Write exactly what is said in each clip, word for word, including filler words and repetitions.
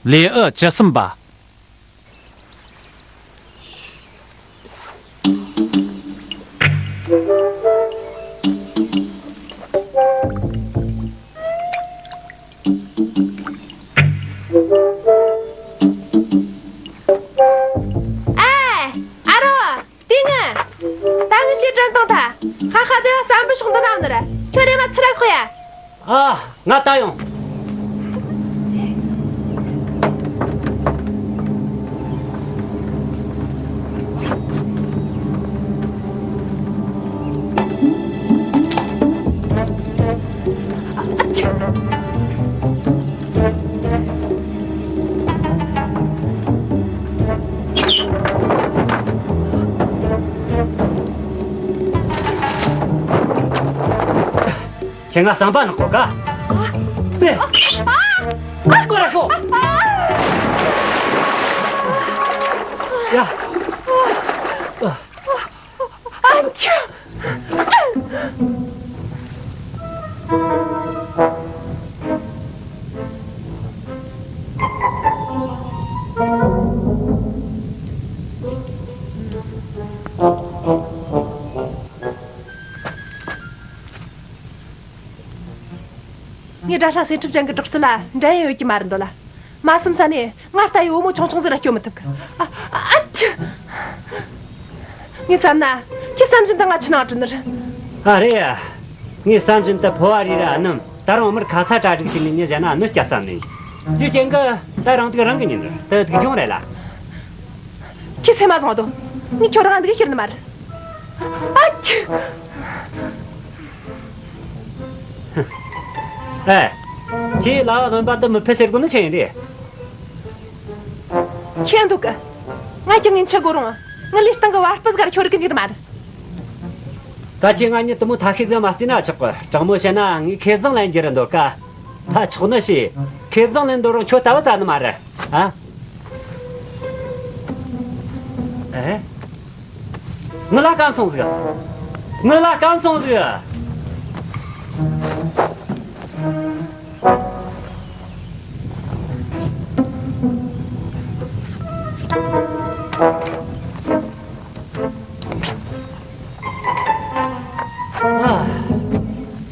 ལེའུ་བཅུ་གསུམ་པ། ཨེ། ཨ་རོ། ལྟོས་ངན། ད་ངས་བཤད་དྲན་བཏང་ཐལ། ཧ་ཧ། དེ་བསམ་པའི་ཕྱོགས་འདི་ན་ནི་ར། ཁྱོད་རེ་མ་ཚུར་ལ་ཤོག་ཡ། ཨ། ང་ད་ཡོང་། ཁྱེད་ང་བསམ་པ་ནག་པོ་ག། ཏེ། ཨ། ཨ། ཨ། ཀོ་ར་ཤོ། ཡ། ཨ། ཨ། ཨ། ཁྱོད། ངས་དགྲ་ལྷ་སེང་ཁྲི་ཅན་གྱི་སྒྲོག་རྩལ་ལ་འགྲན་ཡས་ཡོད་ཀྱི་མ་རེད་འདོད་ལ། མ་བསམ་ས་ནས་ང་ལྟ་ཡི་བུ་མོ་ཆུང་ཆུང་ཟིག་ལ་སྐྱོན་མི་ཐུབ་གི། ཨ། ཨ། ཨ། ཁྱི། ངས་བསམ་ན་ཁྱི་བསམ་བཞིན་དུ་ང་ཆུ་ནང་བྲི་ནི་རེད། ཨ། རེད་ཡ། ངས་བསམ་བཞིན་དུ་ཕོ་བ་རིགས་ར་སྣུམ། ད་རུང་མར་ཁ་ཚ་གྲ་སྒྲིག་བྱས་ནས་མྱི་གཞན་ན་གནོད་སྐྱེལ་བསམ་ནས། དེའི་རྐྱེན་གྱིས་ད་རང་སྡུག་རང་གིས་ཉོན་རེད། དེ་སྡུག་གྱོང་རེད་ལ། ཁྱི་སེམས་མ་བཟང་དོ། ངས་ཁྱོད་རང་འདུག་ཤེས་ནི་མ་རེད། ཨ། ཁྱི། ཨེ། ཁྱེད་ལ་རློན་པ་དེ་མི་ཕོད་ཟེར་དགོས་ནི་ཆི་ཡིན་རེད། ཁྱེད་འདུག་གི། ང་ཀྱང་ངན་ཆད་དགོས་རུང་། ངའི་ལུས་སྟེང་གི་བ་སྤུ་ཟིག་ག་ར་ཁྱོད་རིག་གི་འཇུག་ནི་མ་རེད། ད་ཁྱེད་ང་གཉིས་དེ་མོ་ཐབས་ཤེས་ཟིག་མ་བརྩིས་ན་ཆོག་གི། དྲང་མོ་བཤད་ན་ངས་ཁེ་བཟང་ལེན་རྒྱུ་རེད་འདོད་ག། ད་ཆོག་ནི་ཞིག་ཁེ་བཟང་ལེན་འདོད་རུང་ཁྱོད་ལྟ་བུ་བཙལ་ནི་མ་རེད། ཨ། ཨེ། ངི་ལ་སྐམ་སོང་ཟིག་ངི་ལ་སྐམ་སོང་ཟིག་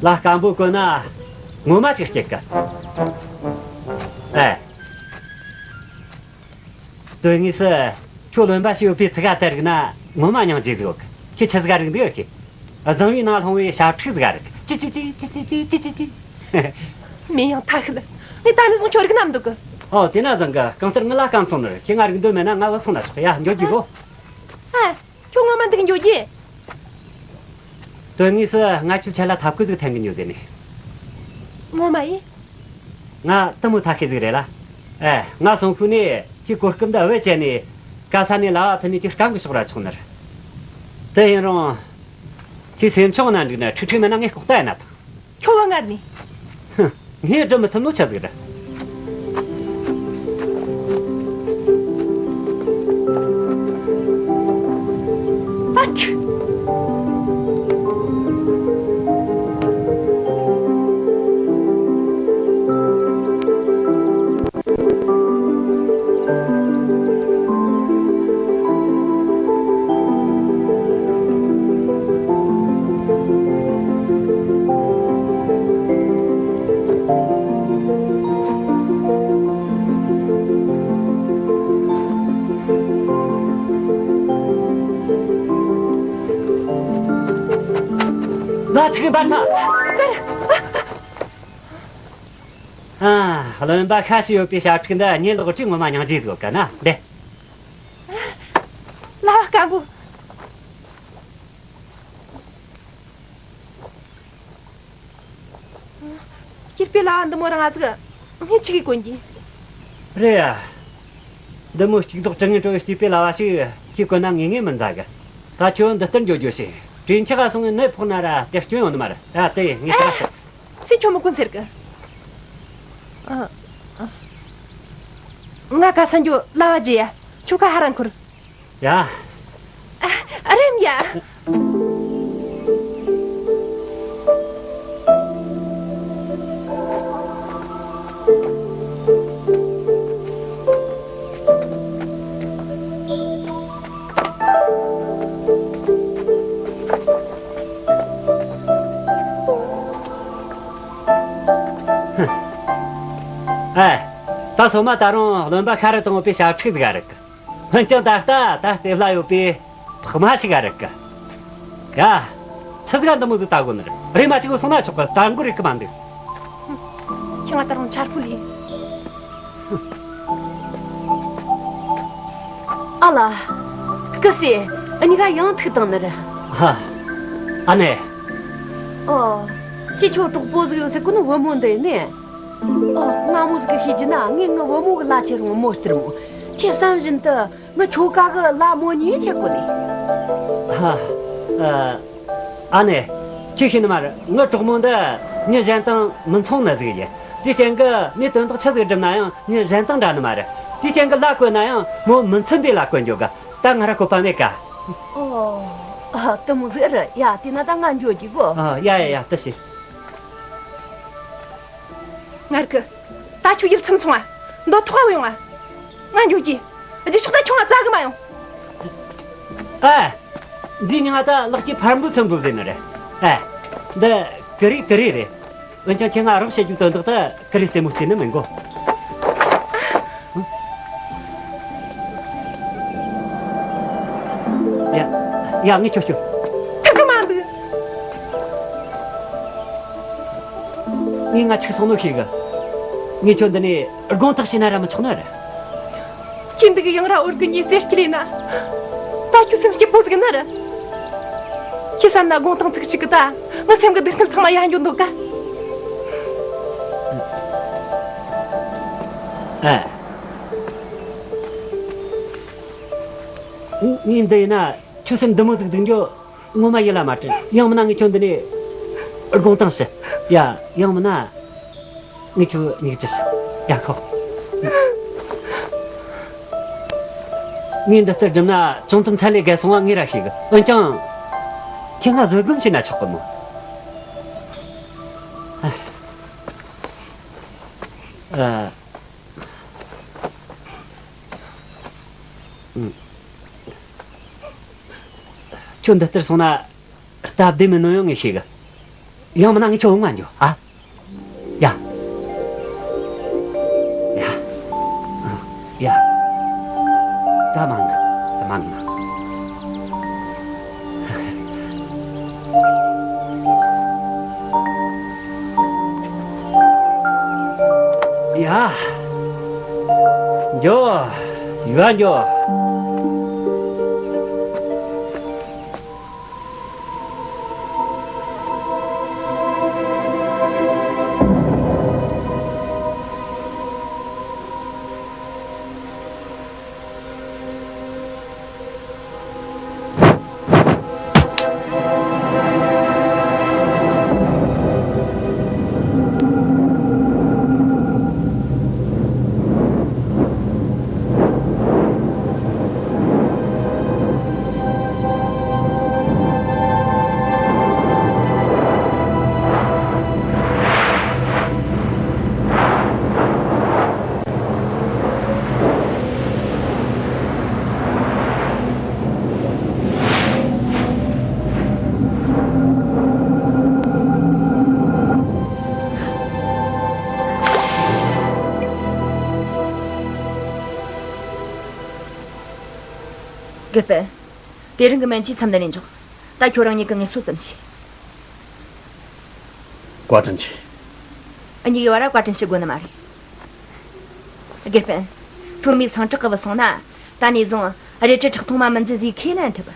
ལ་སྐམ་པོ་གོན་ན་ངོ་མ་ཅིག་སྐྱིད་གི། ཨེ། དོན་དངོས་སུ་ཁྱོད་རློན་པ་ཞིག་ཡོད་པའི་ཚུགས་ཀ་དེ་རིག་ན་ངོ་མ་སྙིང་རྗེ་ཟིག་ཡོད་གི། ཁྱོད་ཆི་ཟིག་ག་རིག་འདུག་གི། རྫིང་བུའི་ནང་ལྷུང་བའི་བྱ་ཕྲུག་ཟིག་ག་རིག། ཅི་ཅི་ཅི། མི་ཡང་ཐ་ཤི་ལ། ངས་ད་ནས་བཟུང་ཁྱོད་རིག་ནམ་འདུག་གི། ཨོ། དེ་ན་བཟང་གི། གང་ལྟར་ངི་ལ་སྐམ་སོང་ནི་རེད། ཁྱེད་ང་རིག་འདོད་མེད་ན་ང་བུད་སོང་ན་ཆོག་ཡ། འགྱོ་རྒྱུ་གོ། ཨ། ཁྱོད་ངོ་མ་འདུག་འགྱོ་རྒྱུ། དོན་དངོས་སུ་ང་ཁྱོད་ཆ་ལ་ཐབས་བཀོད་ཟིག་འཐེན་གི་འགྱོ་ཟེར་ནས། ངོ་མ་ཡིན། ང་དེ་མོ་ཐ་ཤི་ཟིག་རེད་ལ། ཨེ། ང་སོང་ཤུལ་ནས་ཁྱོད་གོ་སྐབས་འདི་བེད་སྤྱད་ནས་ག་ས་ནས་ལྭ་བ་ཕུད་ནས་ཁྱོད་སྐམ་གི་ཤོག་ར་ཆོག་ནི་རེད། དེ་ཡིན་རུང་། ཁྱོད་སེམས་ཆུང་ན་འགྲིག་ན། ཁྲིག་ཁྲིག་མིན་ན་ངས་ལྐོག་ལྟ་ཡིན་ན་ཐང་། ཁྱོད་བ་ངར་ནས། ཧུ། ངས་སྒྲུབ་མི་ཐུབ་ནོ་ཆི་ཟིག་རེད། ཨ་ཁྱི། ལ་ཐུག་པར་ཐལ། ཨ། རློན་པ་ཁ་ཤས་ཡོད་པའི་བྱ་ཕྲུག་འདི་གཉིད་ལོག་དུས་ངོ་མ་སྙིང་རྗེ་ཟིག་ཡོད་གི་ན། འདི། ལྭ་བ་སྐམ་པོ། སྐྱིད་པའི་ལྭ་བ་འདི་མོ་རང་ང་ཟིག་ངས་ཆི་གིས་གོན་གྱི། རེད་ཡ། འདི་མོ་སྐྱིད་མདོག་དྲི་ངན་བྲོ་བའི་སྐྱིད་པའི་ལྭ་བ་ཞིག་ཁྱེད་གོན་ན་ངེས་ངེས་མི་འཛའ་གི། ད་ཁྱོད་འདི་ལྟར་འགྱོ་རྒྱུ་ཞིག་གྲོས་འཆག་ག་སོང་ངས་ནད་ཕོག་ན་ར་དེ་སྐྱོན་ཡོང་ནི་མ་རེད། ད་དེ་ངས་ཤ་ཟེར། སུས་ཁྱོད་མི་གོན་ཟེར་གི། ཨ། ཨ། ང་ག་ས་འགྱོ་ལྭ་བ་རྒྱུ་ཡ། ཁྱོད་ཁ་ཧ་རང་འཁོར། ཡ། ཨ། རེམ་ཡ། ཨེ། ད་སོ་མ་ད་རུང་རློན་པ་ཤ་རུ་གཏོང་ཡོད་པའི་ཞབས་ཁྲིག་ཟིག་རིག་གི། འོན་ཀྱང་ད་ལྟ་ད་ལྟེབ་ལ་ཡོད་པའི་ཕག་མ་ཞིག་རིག་གི། ཡ། ཆི་ཟིག་འདི་མོ་ཟིག་ལྟ་དགོས་ནི་རེད། རེམ་མ་གཅིག་སོང་ན་ཆོག་གི། ད་མགོ་རིག་གི་མ་འདུག། ཁྱེད་ང་ད་རུང་ཆར་པོ་ལས། ཨ་ལ། སྐུ་སྲས། འུ་གཉིས་ཀ་ཡང་ཐུག་བཏང་ནི་རེད། ཧ། ཨ་ནེ། ཨོ། ཁྱེད་ཆོ་གྲོགས་པོ་ཟིག་ཡོད་ཟེར་གོ་ནི་བུ་མོ་འདི་ནས། ཨོ། སྔ་མོ་ཟིག་གི་ཤེས་རྒྱུ་ན་ངས་ངའི་བུ་མོ་གི་ལ་ཁྱེར་འོང་མོ་སྟེར་མོ། ཁྱེད་བསམ་བཞིན་དུ་ངའི་ཁྱོ་ག་གི་ལ་མོ་གཉིས་ཁྱེར་གོ་ནི། ཧ། ཨ། ཨ་ནེ། ཁྱེད་ཤེས་ནི་མ་རེད། ངའི་གྲོགས་མོ་འདི་མྱི་གཞན་དང་མི་མཚུངས་ནི་ཟིག་ཡིན། དེའི་རྐྱེན་གྱིས་ངས་དོན་དག་ཆི་ཟིག་སྒྲུབ་ན་ཡང་མྱི་གཞན་དང་འདྲ་ནི་མ་རེད། དེའི་རྐྱེན་གྱིས་ལ་བཀོད་ན་ཡང་མོ་མི་མཚོན་པའི་ལ་བཀོད་འཇོག་གི། ད་ང་ར་བཀོད་པ་མེད་ཀ། ཨོ། ཨ། དེ་མོ་ཟིག་རེད། ཡ། དེ་ན་ད་ང་འགྱོ་རྒྱུ་གོ། ཨ། ཡ་ཡ་ཡ། དེ་བྱེད། ངར་གི། ད་ཁྱོད་ཡིད་ཚིམ་སོང་ང་། འདོད་ཐོག་ག་ཡོང་ང་། ང་འགྱོ་རྒྱུ། རྗེས་ཕྱོགས་ད་ཁྱོད་ང་བཙལ་གི་མ་ཡོང་། ཨ། འདི་ཉིན་ང་ད་ལག་གི་ཕར་འབུད་ཚུར་འབུད་ཟེར་ནི་རེད། ཨ། འདི་ཀུ་རེ་ཀུ་རེ་རེད། འོན་ཀྱང་ཁྱེད་ང་རོགས་བྱེད་རྒྱུ་དོན་དག་ད་ཀུ་རེ་རྩེད་མོ་རྩེ་ནི་མིན་གོ། ཡ། ཡ། ངས་ཁྱོད་སྐྱོབ། ཐུབ་གི་མ་འདུག། ངས་ང་ཆིག་སོང་ནོ་ཤེས་གི། ངས་ཁྱོད་འདི་ནས་དགོངས་དག་བྱས་ན་ར་མི་ཆོག་ནི་རེད། ཁྱེད་འདི་གི་ཡང་ར་འོར་གི་ཉེས་རྩེ་སྐྱིད་ལས་ན། ད་ཁྱོད་སེམས་སྐྱིད་པོ་ཟིག་ནི་རེད། ཁྱེད་བསམ་ན་དགོངས་དག་ཚིག་གཅིག་གི་ད། ངའི་སེམས་གི་སྡུག་བསྔལ་ཚང་མ་ཡལ་འགྱོ་འདུག་ག། ཨ། ངས་འདི་ཡིན་ན་ཁྱོད་སེམས་འདི་མོ་ཟིག་སྡུག་འགྱོ། ངོ་མ་ཡིད་ལ་མ་དྲན། ཡང་མིན་ན་ངས་ཁྱོད་འདི་ནས་དགོངས་དག་ཞུ། ཡ། ཡང་མིན་ན་ངས་ཁྱོད་མྱིག་ཆུ་ཞུ། ཡ། ཁོ། ངས་འདི་ལྟར་བསྒྲུབས་ན་ཅུང་ཙམ་ཚད་ལས་བརྒལ་སོང་བ་ངས་ར་ཤེས་གི། འོན་ཀྱང་ཁྱེད་ང་བཟོད་སྒོམ་བྱས་ན་ཆོག་གི་མོ། ཨ། ཨ། ཁྱོད་འདི་ལྟར་སོང་ན་སྟབས་བདེ་མིན་ནོ་ཡང་ངས་ཤེས་གི། ཡང་མིན་ན་ངས་ཁྱོད་འོང་ང་འགྱོ། ཨ། ཡ། ཡ། ཡ། ད་མ་ང་། ད་མ་ང་། ཡ། འགྱོ། ཡ། འགྱོ། དགེ་སྤུན། དེ་རིང་གི་སྨན་བཅོས་མཚམས་འདི་ནས་འཇོག། ད་ཁྱོད་རང་ཉིད་ཀྱི་ངལ་གསོ་ཙམ་བྱོས། བཀའ་དྲིན་ཆེ། འུ་གཉིས་ཀྱི་བར་བཀའ་དྲིན་ཞུ་དགོས་ནི་མ་རེད། དགེ་སྤུན། ཁྱོད་མོའི་སིང་ཁྲག་གི་བུད་སོང་ན། ད་ནས་བཟུང་རལ་གྲི་ཁྲག་འཐུང་མ་མི་འཛིན་ཟིག་ཁས་ལེན་ཐུབ།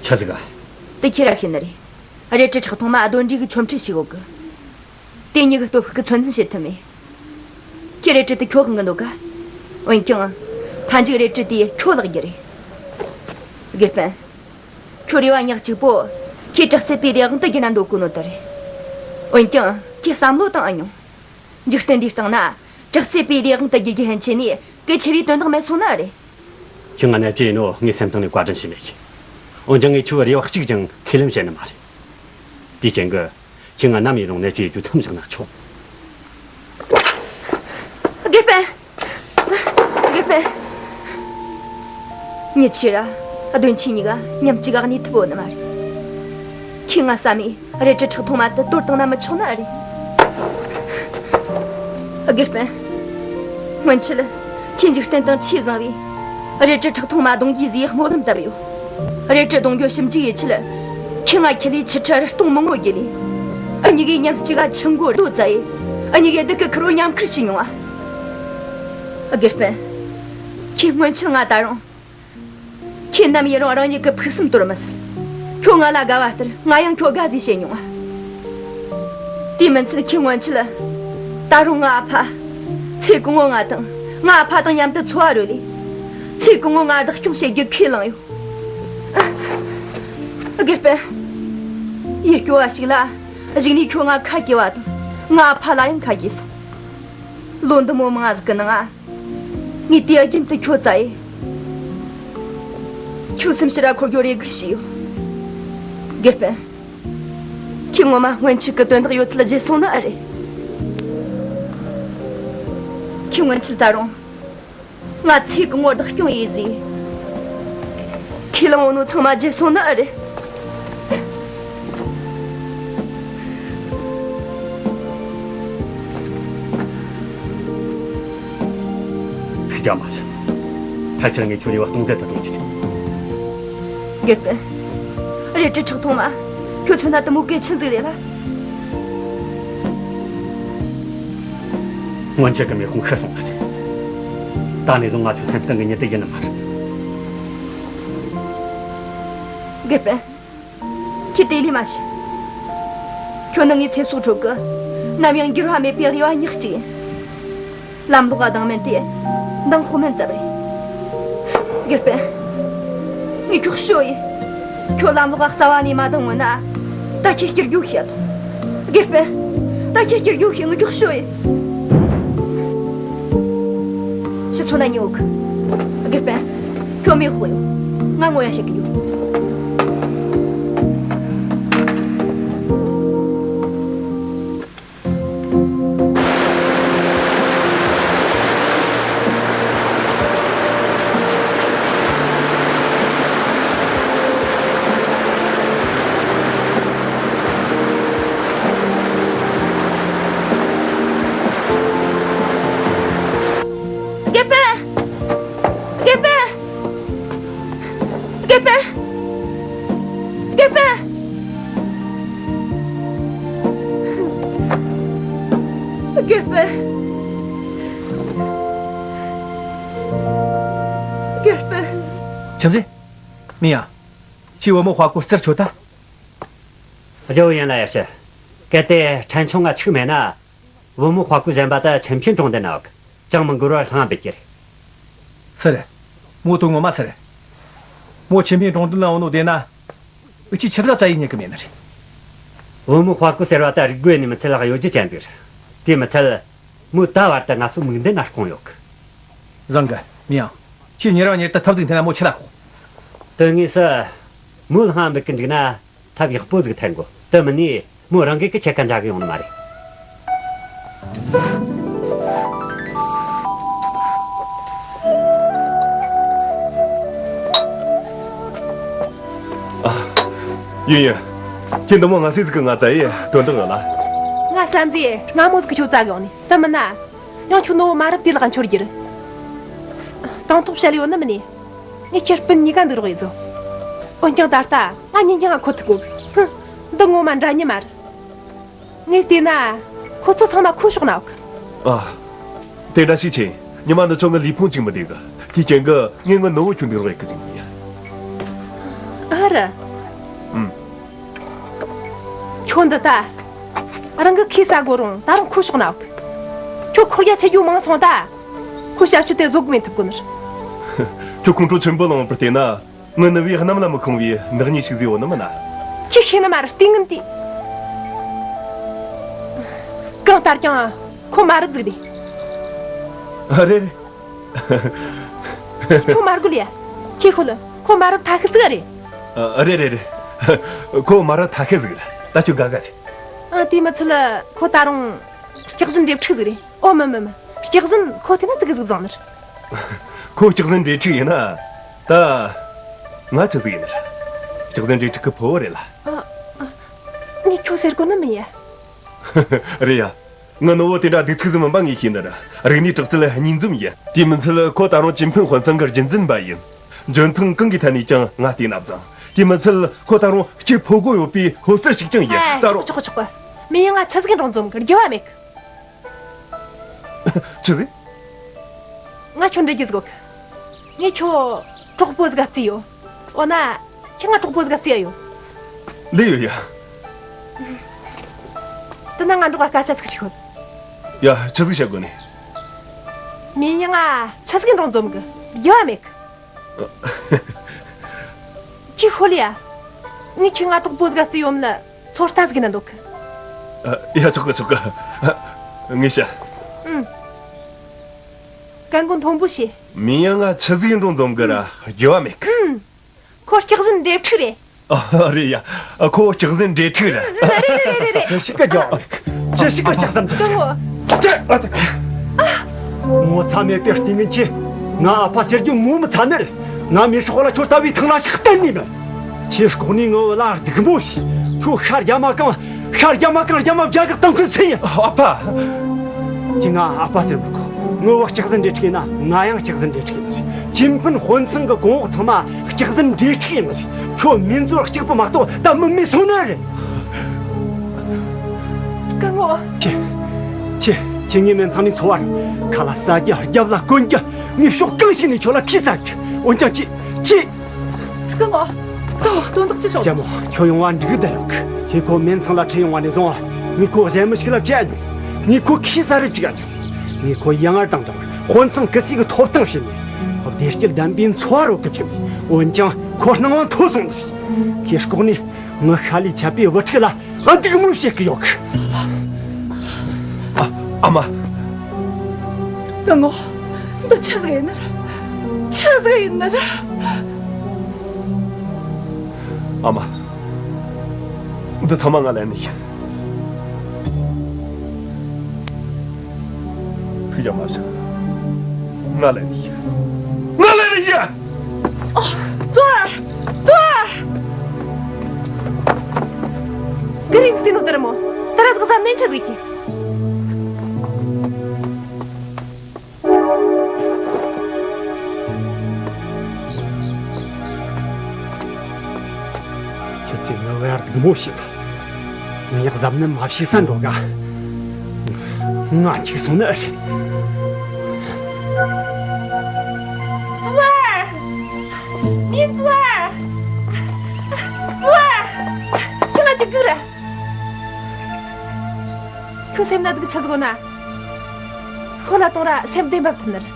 ཆི་ཟིག་ག། དེ་ཁྱེད་ར་ཤེས་ནི་རེད། རལ་གྲི་ཁྲག་འཐུང་མ་གདོན་འདྲེ་གི་ཆོ་འཕྲུལ་ཞིག་ཡོད་གི། དེ་མྱི་གི་སྟོབས་ཤུགས་ཀྱིས་ཚོད་འཛིན་བྱེད་ཐུབ་མེད། ཁྱེད་རལ་གྲི་དེ་ཁྱོད་དབང་གི་འདུག་ག། འོན་ཀྱང་། མཐའ་མཇུག་རལ་གྲི་དེ་ཁྱོད་བརླག་རྒྱུ་རེད། དགེ་སྤུན། ཁྱོད་རེ་བ་ཉག་གཅིག་པོ། ཁྱེད་དྲག་རྩལ་པའི་ལས་དབང་དུ་བསྒྱུར་ན་འདོད་གོ་ནོ་དེ་རེད། འོན་ཀྱང་ཁྱེད་བསམ་བློ་བཏང་ཨ་མྱོང་། འཇིག་རྟེན་འདིའི་སྟེང་ན་དྲག་རྩལ་པའི་ལས་དབང་དུ་བསྒྱུར་རྒྱུ་ཧན་ཆེ་ནས་གལ་ཆེ་བའི་དོན་དག་མེད་སོང་ནི་རེད། ཁྱོད་ང་ནད་བཅོས་ཡིན་ནོ་ངའི་སེམས་གཏིང་ནས་བཀའ་དྲིན་ཞུ་ནས་ཡིན། འོན་ཀྱང་ངས་ཁྱོད་རེ་བ་གཅིག་ཀྱང་ཁས་ལེན་བྱས་ནི་མ་རེད། དེའི་རྐྱེན་གྱིས་ཁྱོད་ང་ནམ་ཡིན་རུང་ནད་བཅོས་ཡེད་རྒྱུ་མཚམས་བཞག་ན་ཆོག། དགེ་སྤུན། དགེ་སྤུན། ངེད་ཆོས་ར་གདོན་ཆེ་གཉིས་ཀ་མཉམ་གཅིག་ག་གནས་ཐུབ་བོ་ནི་མ་རེད། ཁྱོས་ང་བསམ་མེད་རལ་གྲི་ཁྲག་འཐུང་མ་དེ་དོར་བཏང་ན་མི་ཆོག་ནི་ཨེ་རེད། དགེ་སྤུན། སྔོན་ཆད་ཁྱོས་འཇིག་རྟེན་དང་ཆེས་བཟང་བའི་རལ་གྲི་ཁྲག་འཐུང་མ་གཏོང་རྒྱུ་ཟེར་སྨོན་ལམ་བཏབ་ཡོད། རལ་གྲི་གཏོང་རྒྱུ་ཞིབ་འཇུག་ཡེད་ཆེད། ཁྱོས་ང་ཁྲིད་ལས་ཆུ་ཁྲི་རི་སྟོང་མང་པོ་བརྒལ་ལས། འུ་གཉིས་ཀས་མཉམ་གཅིག་ག་ཆུ་མགོ་རྡོ་བཙལ་ཡས། འུ་གཉིས་ཀས་སྡུག་གི་ཁུར་བོ་མཉམ་ཁུར་བྱས་མྱོང་ང་། དགེ་སྤུན། ཁྱོས་སྔོན་ཆད་ང་ད་རུང་། ཁྱོས་ནམ་ཡིན་རུང་རང་ཉིད་ཀྱི་ཕུགས་བསམ་དོར་མི་སྲིད། ཁྱོད་ང་ལ་དགའ་བ་ལྟར་ང་ཡང་ཁྱོད་དགའ་ཟེར་བཤད་མྱོང་ང་། དེ་མིན་ཚད་ཁྱོས་སྔོན་ཆད། ད་རུང་ང་ཨ་ཕ། ཚེ་གང་བོ་ང་དང་ང་ཨ་ཕ་དང་མཉམ་དུ་འཚོ་བ་རོལ་ལས། ཚེ་གང་བོ་ང་བདག་སྐྱོང་བྱེད་རྒྱུ་ཁས་བླངས་ཡོད། དགེ་སྤུན། ཡུལ་སྐྱོ་བ་ཞིག་ལ་གཞུག་ནས་ཁྱོད་ང་ཁ་གྱེས་པ་དང་ང་ཨ་ཕ་ལ་ཡང་ཁ་གྱེས་སོང་། ལོ་འདི་མོ་མང་ཟིག་གི་ནང་ང་། ངས་དུས་རྒྱུན་དུ་ཁྱོད་བཙལ་ཡས། ཁྱོད་སེམས་ཕྱིར་ར་འཁོར་རྒྱུ་རེ་སྒུག་བྱས་ཡོད། དགེ་སྤུན། ཁྱོས་ངོ་མ་སྔོན་ཆད་ཀྱི་དོན་དག་ཡོད་ཚད་བརྗེད་སོང་ནི་ཨེ་རེད། ཁྱོས་སྔོན་ཆད་ད་རུང་། ང་ཚེ་གང་བོ་བདག་སྐྱོང་ཡེད་ཟེར། ཁས་བླངས་ཡོད་ནོ་ཚང་མ་བརྗེད་སོང་ནི་ཨེ་རེད། ཐུགས་རྒྱལ་མ་ཆེ། ཕལ་ཆེར་ངས་ཁྱོད་རེ་བ་སྟོང་ཟད་དུ་གཏོང་རྒྱུ་རེད། དགེ་སྤུན། རལ་གྲི་ཁྲག་འཐུང་མ། ཁྱོད་མཚོན་ན་དེ་མོ་གལ་ཆེན་ཟིག་རེད་ལ། སྔོན་ཆད་ཀྱི་མེ་དཔུང་ཤི་སོང་བ་རེད། ད་ནས་བཟུང་ང་ཚོའི་སེམས་གཏིང་གི་ཉི་ཟླ་ཡིན་ནི་མ་རེད། དགེ་སྤུན། ཁྱོས་དེ་ལས་མ་བྱེད། ཁྱོད་ནི་ངའི་ཚེ་སྲོག་ཁྲོད་ཀྱི་ནམ་ཡང་འགྱུར་བ་མེད་པའི་རེ་བ་ཉག་གཅིག་ཡིན། ལམ་ལོག་ག་ལྡང་མིན་དེ་འདང་ཁོག་མིན་ཙམ་རེད། དགེ་སྤུན། ངས་ཁྱོད་ཞུ་ཡིན། ཁྱོད་ལམ་ལོག་ག་རྩ་བ་ནས་མ་ལྡང་ངོ་ན། ད་ཁྱོས་སྐྱུར་རྒྱུ་ཤེས་དང་། དགེ་སྤུན། ད་ཁྱོས་སྐྱུར་རྒྱུ་ཤེས། ངས་ཁྱོད་ཞུ་ཡིན། ཕྱི་ཚོ་ན་ཉོ་གི། དགེ་སྤུན། ཁྱོད་མེད་དཔོན་ཡོད། ང་ངོ་ཡ་བྱེད་ཀྱི་ཡོད། དགེ་སྤུན། དགེ་སྤུན། དགེ་སྤུན། དགེ་སྤུན། དགེ་སྤུན། དགེ་སྤུན། ཆི་ཟེར། མིན་ཡ། ཁྱོས་བུ་མོ་དཔའ་རྒོད་རྩར་ཁྱོད་ད། རྒྱལ་བོ་ཡན་ལ་ཡ་ཤི། གལ་ཏེ་ཕྲན་ཆུང་ང་འཆུག་མེད་ན། བུ་མོ་དཔའ་རྒོད་གཞན་པ་ད་ཆེན་པོའི་གྲོང་སྡེ་ན་ཡོད། ཅང་མི་འགོར་བར་ལྷང་འབུད་ཀྱི་རེད། སུ་རེད། མོ་དོན་ངོ་མ་སུ་རེད། མོ་ཆེན་པོའི་གྲོང་སྡེ་ན་ཡོད་ནོ་བདེན་ན། འུ་ཆོས་ཆི་ཟིག་བཙལ་ཡེ་རྙེད་གི་མེད་ནི་རེད། བུ་མོ་དཔའ་རྒོད་ཟེར་བ་ད་རིག་རྒོད་ནི་མི་ཚད་ལ་གཡོ་སྒྱུ་ཅན་ཟིག་རེད། དེ་མི་ཚད། མོ་ད་བར་དུ་ང་ཚོ་མིག་མདུན་ན་སྐུངས་ཡོད་གི། བཟང་གི། མིན་ཡ། ཁྱོས་ཉེ་རང་ཉེ་དུ་ཐབས་ཟིག་འཐེན་ན་མོ་ཆི་ལ་ཁོག་དོན་དངོས་སུ། མོ་ལྷང་འབུད་གི་འཇུག་ན། ཐབས་ཡག་པོ་ཟིག་འཐེན་དགོས། དེ་མིན་ནས་མོ་རང་གིས་གི་ཁྱེད་ཀ་འཇགས་གི་ཡོང་ནི་མ་རེད། ཨ། ཡིན་ཡིན། ཁྱེད་འདི་མོ་ང་སྲིད་ཟིག་གི་ང་བཙལ་ཡེ་དོན་དག་ཡོད་ལ། ང་བསམ་གཟས་སྔ་མོ་ཟིག་གི་ཁྱོད་བཙལ་གི་ཡོང་ནི། དེ་མིན་ན། ཡང་ཁྱོད་ནོ་མ་རབས་དེ་ལག་འཆོར་རྒྱུ་རེད། དང་ཐོག་བཤད་ཡོད་ནི་མིན་ནས། ངས་ཁྱེད་སྤུན་གཉིས་ཀ་འདུག་རོགས་ཡེ་ཟོ། འོན་ཀྱང་ད་ལྟ་ང་ཉིན་རྒྱང་ཁོ་ཐུག་གོ། ཧུམ། འདི་ངོ་མ་འདྲ་མཉམ་མ་རེད། ངས་བལྟས་ན། ཁོ་ཚོ་ཚང་མ་ཁོའི་ཕྱོགས་ན་ཡོད་གི། ཨ། དེ་འདྲ་ཞིག་ཆེ། ཉི་མ་འདི་ཚོ་ངའི་ལུས་ཕུང་གཅིག་མི་བདེ་གི། དེའི་རྐྱེན་གྱིས་ངས་ངའི་ནུ་བོ་ཁྱོད་འདུག་རོགས་ཡེ་གི་ཟིག་ཡིན། ཨ་ར། ཨུམ། ཁྱོད་འདི་ད། རང་གི་ཁས་ཟ་དགོས་རུང་ད་རུང་ཁོའི་ཕྱོགས་ན་ཡོད་གི། ཁྱོད་ཁོར་ཡ་ཆེ་རྒྱུ་མང་སོང་ད། ཁོའི་ཞབས་ཕྱི་དེ་བཟོ་གི་མེད་ཐུབ་གོ་ནི་རེད། ཁྱོད་ཁོང་ཁྲོ་ཆེན་པོ་ལངས་པར་བལྟས་ན། ངའི་ནུ་བོས་གནམ་ལ་མི་ཁེངས་པའི་ནག་ཉེས་ཤིག་བཟོས་ཡོད་ནི་མིན་ན། ཁྱོས་ཤེས་ནི་མ་རེད། ལྟས་ངན་དེ། གང་ལྟར་ཀྱང་ཁོ་མ་རབས་ཟིག་རེད། ཨ། རེད་རེད། ཁྱོད་མ་རྒོལ་ཡ། ཁྱོས་ཤོད་ལ། ཁོ་མ་རབས་ཐ་ཤལ་ཟིག་རེད། ཨ། རེད་རེད་རེད། ཁོ་མ་རབས་ཐ་ཤལ་ཟིག་རེད། ད་ཁྱོད་དགའ་དགའ་བྱོས། ཨ། དེ་མི་ཚད་ལ་ཁོ་ད་རུང་སྐྱག་རྫུན་འདྲེ་ཕྲུག་ཟིག་རེད། ཨོ་མིན་མིན་མིན། སྐྱག་རྫུན་ཁོ་དེ་ན་ཙི་གེ་ཟིག་བཟང་ནི་རེད། ཁོ་སྐྱག་རྫུན་འདྲེ་ཕྲུག་ཡིན་ན། ད་ང་ཆི་ཟིག་ཡིན་ནི་རེད། སྐྱག་རྫུན་འདྲེ་ཕྲུག་གི་ཕུ་བོ་རེད་ལ། ཨ། ཨ། ཁོ་ཟེར་གོ་ནི་མིན་ཡ། རེད་ཡ། ངའི་ནུ་བོ་དེ་འདྲ་སྡུག་ཐུག་ཟིག་མིན་པ་ངས་ཤེས་ནི་རེད། རིག་གནས་གྲགས་ཚད་གཉིས་འཛོམས་ཡིན། དེ་མིན་ཚད་ཁོ་ད་རུང་ཅིན་ཕིན་དཔོན་ཚང་གི་རྒྱུན་འཛིན་པ་ཡིན། འཇོན་ཐང་གང་གི་ཐད་ནས་ཀྱང་ང་བལྟས་ན་བཟང་། དེ་མིན་ཚད་ཁོ་ད་རུང་གཅིག་ཕོ་རྒོད་ཡོད་པའི་ཕོ་གསར་ཞིག་ཀྱང་ཡིན། ཨ། ད་ཆོག་རུང་། ཆོག་ཆོག་ཆོག་མི་ཡང་ང་ཆི་ཟིག་འགྲོ་འཛོམས་གི། རྒྱུ་བ་མེད་གི། ཆི་ཟིག་ང་ཁྱོད་འདྲི་རྒྱུ་ཟིག་ཡོད་གི། ངས་ཁྱོད་གྲོགས་པོ་ཟིག་ག་བརྩིས་ཡོད། འོ་ན་ཁྱོས་ང་གྲོགས་པོ་ཟིག་ག་བརྩིས་ཡོད། ལོས་ཡོད་ཡ། དེ་ན་ང་འགྲོགས་ག་སྐད་ཆ་ཟིག་ཞིག་ཤོད། ཡ། ཆི་ཟིག་བཤད་དགོས་ནི། མི་ཡང་ང་ཆི་ཟིག་འགྲོ་འཛོམས་གི། རྒྱུ་བ་མེད་གི། ཁྱོས་ཤོད་ལེ་ཡ། ངས་ཁྱོད་ང་གྲོགས་པོ་ཟིག་ག་བརྩིས་ཡོད་མིན་ཚོད་ལྟ་ཟིག་ཡེ་ན་འདོད་གི། ཨ། ཡ། ཆོག་གི། ཆོག་གི། ངས་བཤད། ཨུམ། སྐད་མགོ་མཐོན་པོ་བྱོས། མི་ཡང་ང་ཆི་ཟིག་འགྲོ་འཛོམས་གི་ར་རྒྱུ་བ་མེད་གི། ཨུམ། ཁོ་སྐྱག་རྫུན་འབྲེལ་ཕྲུག་རེད། ཨ། རེད་ཡ། ཁོ་སྐྱག་རྫུན་འབྲེལ་ཕྲུག་རེད། རེད་རེད་རེད་རེད། ཅི་ཞིག་གི་རྒྱུ་བ་མེད་གི། ཅི་ཞིག་གི་སྐྱག་རྫུན་འབྲེལ་ཕྲུག་སྐུ་ངོ། ཅི། ཨ། ངོ་ཚ་མེད་པའི་ལྟས་ངན་གྱིས་ང་ཨ་ཕ་ཟེར་རྒྱུ་ངོ་མི་ཚ་ནི་རེད། ང་མི་སྲོག་ལ་ཁྱོད་ལྟ་བུའི་ཐང་ལ་ཞིག་གཏན་ནས་མེད། ཁྱེད་ལྐོག་ནས་ངའི་བུ་ལ་སྡིགས་མོ་བྱས། ཁྱོད་ཤ་རྒྱ་མ་གང་། ཤ་རྒྱ་མ་གང་རྒྱ་མ་བརྒྱ་གི་གཏོང་མཁན་སུ་ཡིན། ཨ་ཕ། ཁྱེད་ང་ཨ་ཕ་ཟེར་མི་དགོས། ངའི་བུ་སྐྱག་རྫུན་འབྲེལ་ཕྲུག་ཡིན་ན་ང་ཡང་སྐྱག་རྫུན་འབྲེལ་ཕྲུག་ཡིན། ཅིན་ཕིན་དཔོན་ཚང་གི་གོང་འོག་ཚང་མ་སྐྱག་རྫུན་འབྲེལ་ཕྲུག་ཡིན། ཁྱོད་མིང་ཚོར་གཅིག་པུ་མ་གཏོགས་ད་མིན་མེད་སོང་ནི་རེད། སྐུ་ངོ། ཁྱེད། ཁྱེད། ཁྱེད་ངའི་སྨན་ཚང་ནས་འཚོ་བ་རེད། ཁ་ལ་ཟ་རྒྱུ། རྒྱབ་ལ་གོན་རྒྱུ། ངས་ཕྱོགས་གང་ཞིག་ནས་ཁྱོད་ལ་ཁས་བླངས་རྒྱུ། འོན་ཀྱང་ཁྱེད། ཁྱེད། སྐུ་ངོ། སྐུ་ངོ། དོན་དག་ཅི་བྱུང་། ལྕམ་མོ། ཁྱོད་ཡོང་བ་འགྲིག་གི་བསྡད་ཡོད་གི། ཁྱེད་ཁོ་སྨན་ཚང་ལ་ཁྲིད་ཡོང་བ་ནས་བཟུང་ངས་ཁོ་གཞན་མི་ཞིག་ལ་བྱས་མྱོང་། ངས་ཁོ་ཁས་ས་རུ་བཅུག་མྱོང་། ངས་ཁོ་ཡང་ངར་དང་འདྲ་བར་དཔོན་ཚང་ཀི་སི་གི་ཐོབ་ཐང་བྱིན་ནས་བདེ་སྐྱིད་ལྡན་པའི་འཚོ་བ་རོལ་གི་བཅུག་མྱོང་། འོན་ཀྱང་ཁོ་སྣང་བ་འཐོར་སོང་ཟིག། ཁོས་ལྐོག་ནས་ངའི་ཤ་ལས་ཆད་པའི་བུ་ཕྲུག་ལ་སྡིགས་དམོད་བྱེད་གི་ཡོད་གི། ཨ། ཨ་མ། སྐུ་ངོ། འདི་ཆི་ཟིག་ཡིན་ནི་རེད། ཆི་ཟིག་ཡིན་ནི་རེད། ཨ་མ། འདི་ཚང་མ་ང་ལན་ནི་ཡིན། ཐུགས་རྒྱལ་མ་བཞེངས། ང་ལན་ནི་ཡིན། ང་ལན་ནི་ཡིན། ཨོ། ཙོར། ཙོར། ག་རེ་ཟེར་ནོ་དེ་རེད་མོ། ད་ར་ཟིག་བསམ་ནས་ཆི་ཟིག་གི། ཁྱེད་ཚོས་ངའི་བུ་ཡར་སྡིགས་དམོད་བྱས་པ། ངས་ཡང་གཟབ་ནན་མ་བྱས་ས་འགྲོ་ག། ང་འཆུག་སོང་ནི་རེད། ཙོར། མི་ཙོར། ཙོར། ཁྱོས་ང་འཆུག་རྒྱུ་རེད། ཁྱོད་སེམས་ན་སྡུག་ཆི་ཟིག་ཡོད་ན། ཤོ་ལ་གཏོང་ར་སེམས་བདེ་འབབ་ཐུབ་ནི་རེད།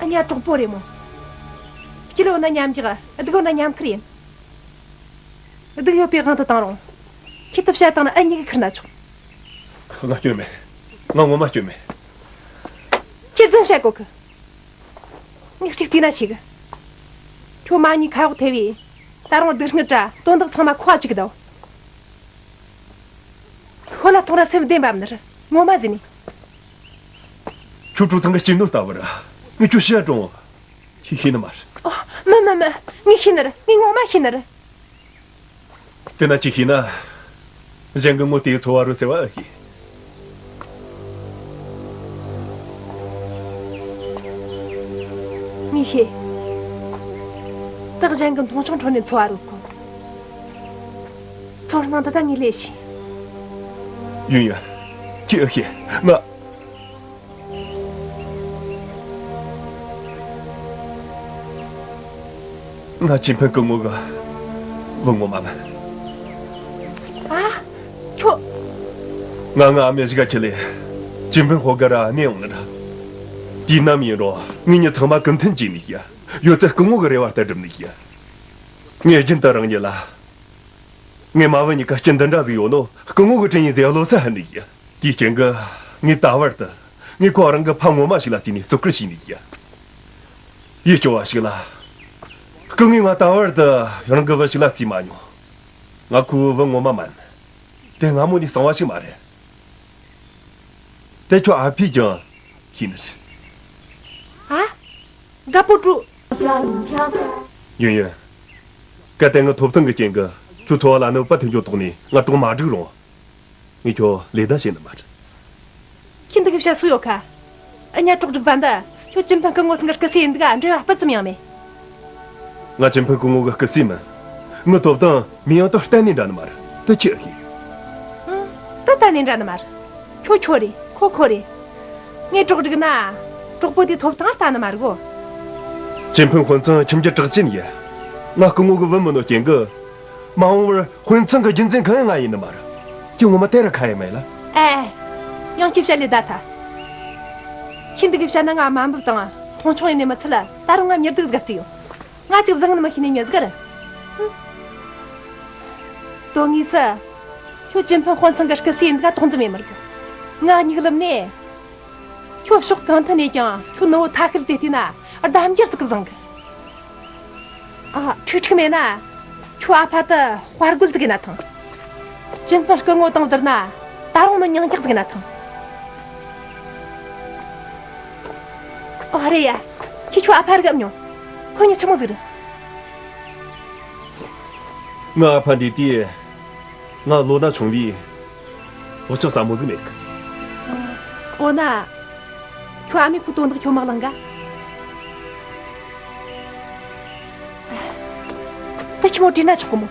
ཨ་ཉ་གྲོགས་པོ་རེད་མོ། སྐྱིད་ཡོད་ན་མཉམ་རྒྱག། སྡུག་ཡོད་ན་མཉམ་ཁུར་ཡིན། སྡུག་ཡོད་པའི་དབང་དུ་བཏང་རུང་། ཁྱེད་དུ་བཤད་བཏང་ན་ཨ་མྱེས་ཀྱིས་ཁུར་ན་ཆོག། ང་སྐྱོན་མེད། ང་ངོ་མ་སྐྱོན་མེད། ཁྱེད་རྫུན་བཤད་གོ་གི། ངས་གཅིག་བལྟས་ན་ཤེས་གི། ཁྱོད་མ་ཉེས་ཁ་འོག་ཐེ་བས། ད་རུང་སྡུག་བསྔལ་ར་དོན་དག་ཚང་མ་ཁོ་ཨ་བཅུག་གི་འདུག། ཤོ་ལ་གཏོང་ར་སེམས་བདེ་འབབ་ནི་རེད། ངོ་མ་ཟེར་ནི། ཁྱོད་ཀྲུའུ་ཚང་གི་སྐྱིད་ནོ་ལྟ་བུ་ར། ངས་ཁྱོད་ཤི་ཡ་གྲོངས། ཁྱེད་ཤེས་ནི་མ་རེད། ཨོ། མི་མི་མི། ངས་ཤེས་ནི་རེད། ངས་ངོ་མ་ཤེས་ནི་རེད། དེ་ན་ཅིག་ཤེས་ན། གཞན་གྱི་ངོ་དེའི་འཚོ་བ་རོལ་ཟེར་བ་ཨེ་ཤེས། ངས་ཤེས། ད་གཞན་གྱི་མཐོང་ཆུང་ཁྲོད་ནས་འཚོ་བ་རོལ་གོ། ཚོར་སྣང་འདི་ད་ངས་ལས་ཤེས། ཡུན་ཡུན། ཅི་ཨེ་ཤེས། ང་། ང་ཅིན་ཕིན་སྐུ་ངོ་གི་བུ་ངོ་མ་མིན། ཨ། ཁྱོད། ང་ང་ཨ་མེ་རི་ཀ་ཁྱེར་ལས། ཅིན་ཕིན་ཧོ་ག་ར་གནས་ཡོང་ནི་ར། དུས་ནམ་ཡིན་རུང་ངེད་གཉིས་ཚང་མ་ཀུན་མཐུན་བྱས་ནས་ཤི། ཡོད་ཚད་སྐུ་ངོ་གི་རེ་བ་ལྟར་བསྒྲུབས་ནས་ཤི། ངས་རྒྱུན་དུ་རང་ཉིད་ལ། ངེད་མ་བུ་གཉིས་ཀ་སྐྱིད་འདི་འདྲ་ཟིག་ཡོད་ནོ་སྐུ་ངོ་གི་དྲིན་ཡིན་ཟེར་བློ་གསལ་ཧ་ནི་ཡིན། དེའི་རྐྱེན་གྱིས་ངས་ད་བར་དུ་ངས་ཁོ་རང་གི་ཕ་ངོ་མ་ཞིག་ལ་བརྩིས་ནས་བརྩི་བཀུར་བྱས་ནི་ཡིན། ཡིད་སྐྱོ་བ་ཞིག་ལ། སྐུ་ངོས་ང་ད་བར་དུ་རང་གི་བུ་ཞིག་ལ་བརྩིས་མ་མྱོང་། ང་ཁོའི་བུ་ངོ་མ་མིན། དེ་སྔ་མོ་ནས་གསང་བ་ཞིག་མ་རེད། དེ་ཁྱོད་ཨ་ཕས་ཀྱང་ ཤེས་ནི་རེད། ཨ། དགའ་པོ་ཀྲུ། ཡུན་ཡུན། གལ་ཏེ་ངའི་ཐོབ་ཐང་གི་རྐྱེན་གྱིས་ཁྱོད་འཚོ་བ་ལ་གནོད་པ་ཐེབས་རྒྱུ་དོགས་ནས་ང་གྲོགས་མ་སྒྲིག་རུང་། ངས་ཁྱོད་ལེ་བདའ་བྱེད་ནི་མ་རེད། ཁྱོས་འདི་གི་བཤད་སྲོལ་ཡོད་ཁ། ཨ་ཉ་གྲོགས་སྒྲིག་པ་འདི་ཁྱོད་ཅིན་ཕིན་སྐུ་ངོ་སེང་གེ་སྐུ་སྲས་ཡིན་འདུག་ག་འབྲེལ་བ་སྤུ་ཙམ་ཡང་མེད། ང་ཅིན་ཕིན་སྐུ་ངོ་གི་སྐུ་སྲས་མིན། ངའི་ཐོབ་ཐང་མིན་ཡང་ད་གཏན་ནས་འདྲ་ནི་མ་རེད། དེ་ཁྱོས་ཤེས། ཨང་། ད་གཏན་ནས་འདྲ་ནི་མ་རེད། ཁྱོད་ཁྱོད་རེད། ཁོ་ཁོ་རེད། ངས་གྲོགས་སྒྲིག་ན། གྲོགས་པོ་དེའི་ཐོབ་ཐང་ལྟ་ནི་མ་རེད་གོ། ཅིན་ཕིན་དཔོན་ཚང་ཁྱིམ་རྒྱུད་གྲགས་ཅན་ཡིན། ང་སྐུ་ངོ་གི་བུ་མིན་ནོ་རྐྱེན་གྱིས། མ་འོངས་པར་དཔོན་ཚང་གི་རྒྱུན་འཛིན་མཁན་ང་ཡིན་ནི་མ་རེད། ཁྱོད་ངོ་མ་དེ་རུ་ཁ་ཡེ་མེད་ལ། ཨེ། ཡང་ཁྱོས་བཤད་ལེ་བདའ་ཐལ། ཁྱོས་འདི་གི་བཤད་ན་ང་དམའ་འབེབས་དང་མཐོང་ཆུང་ཡེ་ནི་མི་ཚད་ལ་ད་རུང་ང་མྱུར་སྡུག་ཟིག་ག་བརྩིས་ཡོད། ང་ཅིག་བཟང་ནི་མི་ཤེས་ནི་མྱི་ཟིག་ག་རེད། ཧུམ། དོན་དངོས་སུ། ཁྱོད་ཅིན་ཕིན་དཔོན་ཚང་གི་སྐུ་སྲས་ཡིན་འདུག་ག་དོགས་འཛིན་མེད་མི་རིག་ང་གཉིད་ལམ་ནས། ཁྱོད་ཕྱོགས་གང་ཐད་ནས་ཀྱང་ཁྱོད་ནུ་བོ་ཐ་ཤལ་དེ་བལྟས་ན་གདམ་རྒྱུ་ཟིག་གི་བཟང་གི། ཨ། ཁྲིག་ཁྲིག་མེད་ན། ཁྱོད་ཨ་ཕ་དེ་དཔའ་རྒོད་ཟིག་ཡིན་ན་ཐང་། ཅིན་ཕིན་སྐུ་ངོ་དང་བསྡུར་ན་ད་རུང་མི་མྱིང་རྒྱག་ཟིག་ཡིན་ན་ཐང་། ཨོ་རེད་ཡ། ཁྱོས་ཁྱོད་ཨ་ཕ་རིག་གམ་མྱོང་། ཁོ་མྱི་ཆི་མོ་ཟིག་རེད། ང་ཨ་ཕ་འདི་དུས། ང་ལོ་ན་ཆུང་བས། འུ་ཅག་ཟབ་མོ་ཟིག་མེད་གི། འོ་ན། ཁྱོད་ཨ་མའི་ཁུ་དོན་དག་ཁྱོད་མ་གླེང་ག། ད་ཁྱི་མོ་བྲིས་ན་ཆོག་གི་མོ།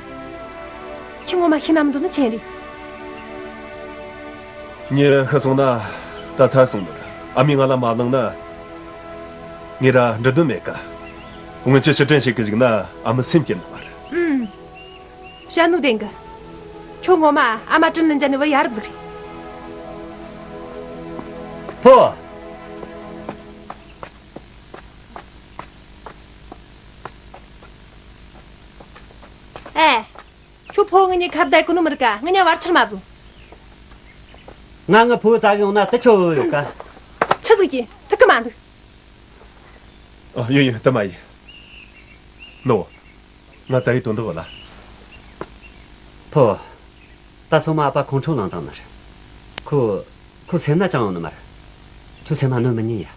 ཁྱི་ངོ་མ་ཤི་ན་མི་འདུག་ནི་ཆེན་རེད། ཉེ་ཤི་སོང་ན་ད་ཚར་སོང་ནི། ཨ་མས་ང་ལ་མ་གླེང་ན། ངས་ར་འདྲི་དོན་མེད་ཀ། སྔོན་ཆད་ཕྱིར་དྲན་བྱེད་གི་བཅུག་ན་ཨ་མ་སེམས་སྐྱིད་ནི་མ་རེད། ཨུམ། བྱ་ནུ་ལྡན་གི། ཁྱོད་ངོ་མ་ཨ་མ་དྲིན་ལན་འཇལ་ནི་བུ་ཡ་རབས་ཟིག་རེད། ཕོ། ཨེ། ཁྱོད་ཕོ་ངེད་གཉིས་ཁ་བརྡ་གོ་ནི་མི་རིག་ག་ངེད་གཉིས་བར་ཆད་མ་བཟོ། ང་ངི་ཕོ་བཙལ་གི་ཡོང་ན་དེ་ཁྱོད་བོས་ཡོད་ག་ཆི་ཟིག་གི་ཐུག་གི་མ་འདུག་ཨ། ཡོད་ཡོད། དེ་མ་ཡིན་ནོ། ང་བཙལ་ཡི་དོན་དག་ལ། ཕོ། ད་སོ་མ་ཨ་ཕ་ཁོང་ཁྲོ་ལངས་བཏང་ནི་རེད། ཁོ། ཁོ་སེམས་ན་ཅང་ཡོང་ནི་མ་རེད། ཁྱོད་སེམས་ན་གནོད་མི་ཉན་ཡ།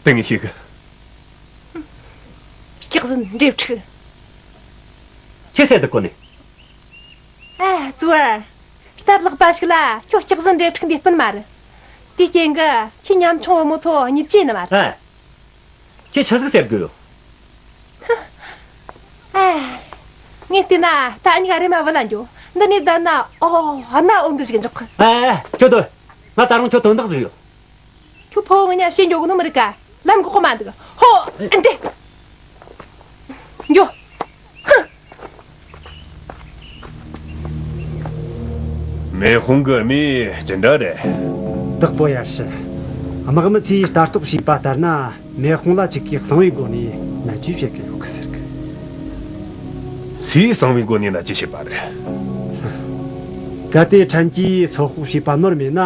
དེ་ངས་ཤེས་གི། སྐྱག་རྫུན་འདྲེ་ཕྲུག་ཁྱེད་སེ་འདི་གོ་ནས། ཨ། ཙུ་བར། སྟབས་ལེགས་པ་ཞིག་ལ་ཁྱོད་སྐྱག་རྫུན་འདྲེ་ཕྲུག་འདི་སྤུན་མ་རེད། དེའི་རྐྱེན་གྱིས་ཁྱོས་ཉམ་ཆུང་བུ་མོ་ཚོ་མྱི་བརྗེ་ནི་མ་རེད། ཨ། ཁྱེད་ཆི་ཟིག་ཟེར་དགོས་ཡོད། ཨ། ངས་བལྟས་ན་ད་འུ་གཉིས་ཀ་རེམ་མ་བུད་ལ་འགྱོ། འདི་ནས་བསྡད་ན་ཨོ་ཧ་ན་འོང་གི་ཞིག་འཇོག་གི། ཨ། ཨ། ཁྱོད་སྡོད། ང་ད་རུང་ཁྱོད་དོན་དག་ཟིག་ཡོད། ཁྱོད་ཕོ་བོ་ངེད་གཉིས་ཀ་བཤད་འགྱོ་གི་ནོ་མི་རིག་ག་ལམ་འགོག་གི་མ་འདུག་ཧོ། ཨ། འདྲེ། འགྱོ། ཧུ། མེ་དཔུང་གི་མི་ཇི་འདྲ་རེད། བདག་པོ་ཡར་ཞུ། དམག་མི་ཚོས་ལྟ་རྟོག་བྱས་པ་ལྟར་ན། མེ་དཔུང་ལ་ཅིག་གིས་གསང་བའི་སྒོ་ནས་མནར་གཅོད་བྱེད་ཀྱི་ཡོད་གི་ཟེར་གི། སུས་གསང་བའི་སྒོ་ནས་མནར་གཅོད་བྱས་པ་རེད། གལ་ཏེ་ཕྲན་གྱིས་ཚོད་དཔག་བྱས་པ་ནོར་མེད་ན།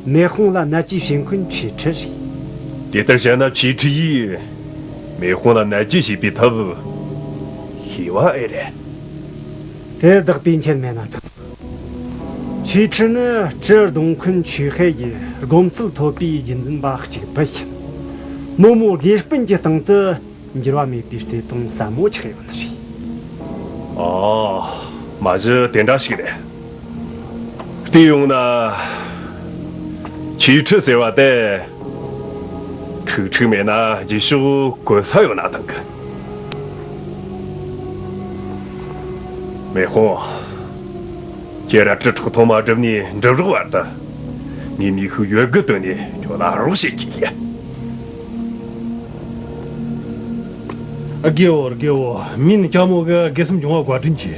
མེ་དཔུང་ལ་མནར་གཅོད་བྱེད་མཁན་ཆོས་ཁྲི་རེད། དེ་ལྟར་བྱས་ན་ཆོས་ཁྲི་ཡིས་མེ་དཔུང་ལ་མནར་གཅོད་བྱེད་པའི་ཐབས་ཤེས་པ་ཨེ་རེད། དེ་བདག་པོས་མཁྱེན་མེད་ན་ཐང་། ཆོས་ཁྲི་ནི་ཁྲི་གདོང་མཁན་ཆོས་ཧེ་ཡི་སྒོམ་ཚུལ་ཐོབ་པའི་རྒྱུན་འཛིན་པ་གཅིག་པུ་ཡིན། མི་མོ་དགེ་སྤུན་གྱི་སྟེང་དུ་འགྱུར་བ་མེད་པའི་བརྩེ་དུང་ཟབ་མོ་ཆགས་ཡོད་ནི་རེད། ཨ། མ་གཞི་དེ་འདྲ་ཞིག་རེད། བལྟས་ཡོང་ན། ཆོས་ཁྲི་ཟེར་བ་དེ། ཁྲིག་ཁྲིག་མེད་ན་རྗེས་ཕྱོགས་གོ་ས་ཡོད་ན་ཐང་གི། མེ་དཔུང་། ཁྱེད་ར་ཁྲི་ཁྲག་ཐོག་མ་བསྒྲུབས་ནས་འགྲུབ་རོགས་བར་དུ། ངས་ནུས་ཤུགས་ཡོད་དགུ་བཏོན་ནས་ཁྱོད་ལ་རོགས་བྱེད་ཀྱི་ཡིན། དགེའོ་དགེའོ། མིན་ལྕམ་མོ་གི་དགེ་སེམས་བྱུང་བ་བཀའ་དྲིན་ཆེ།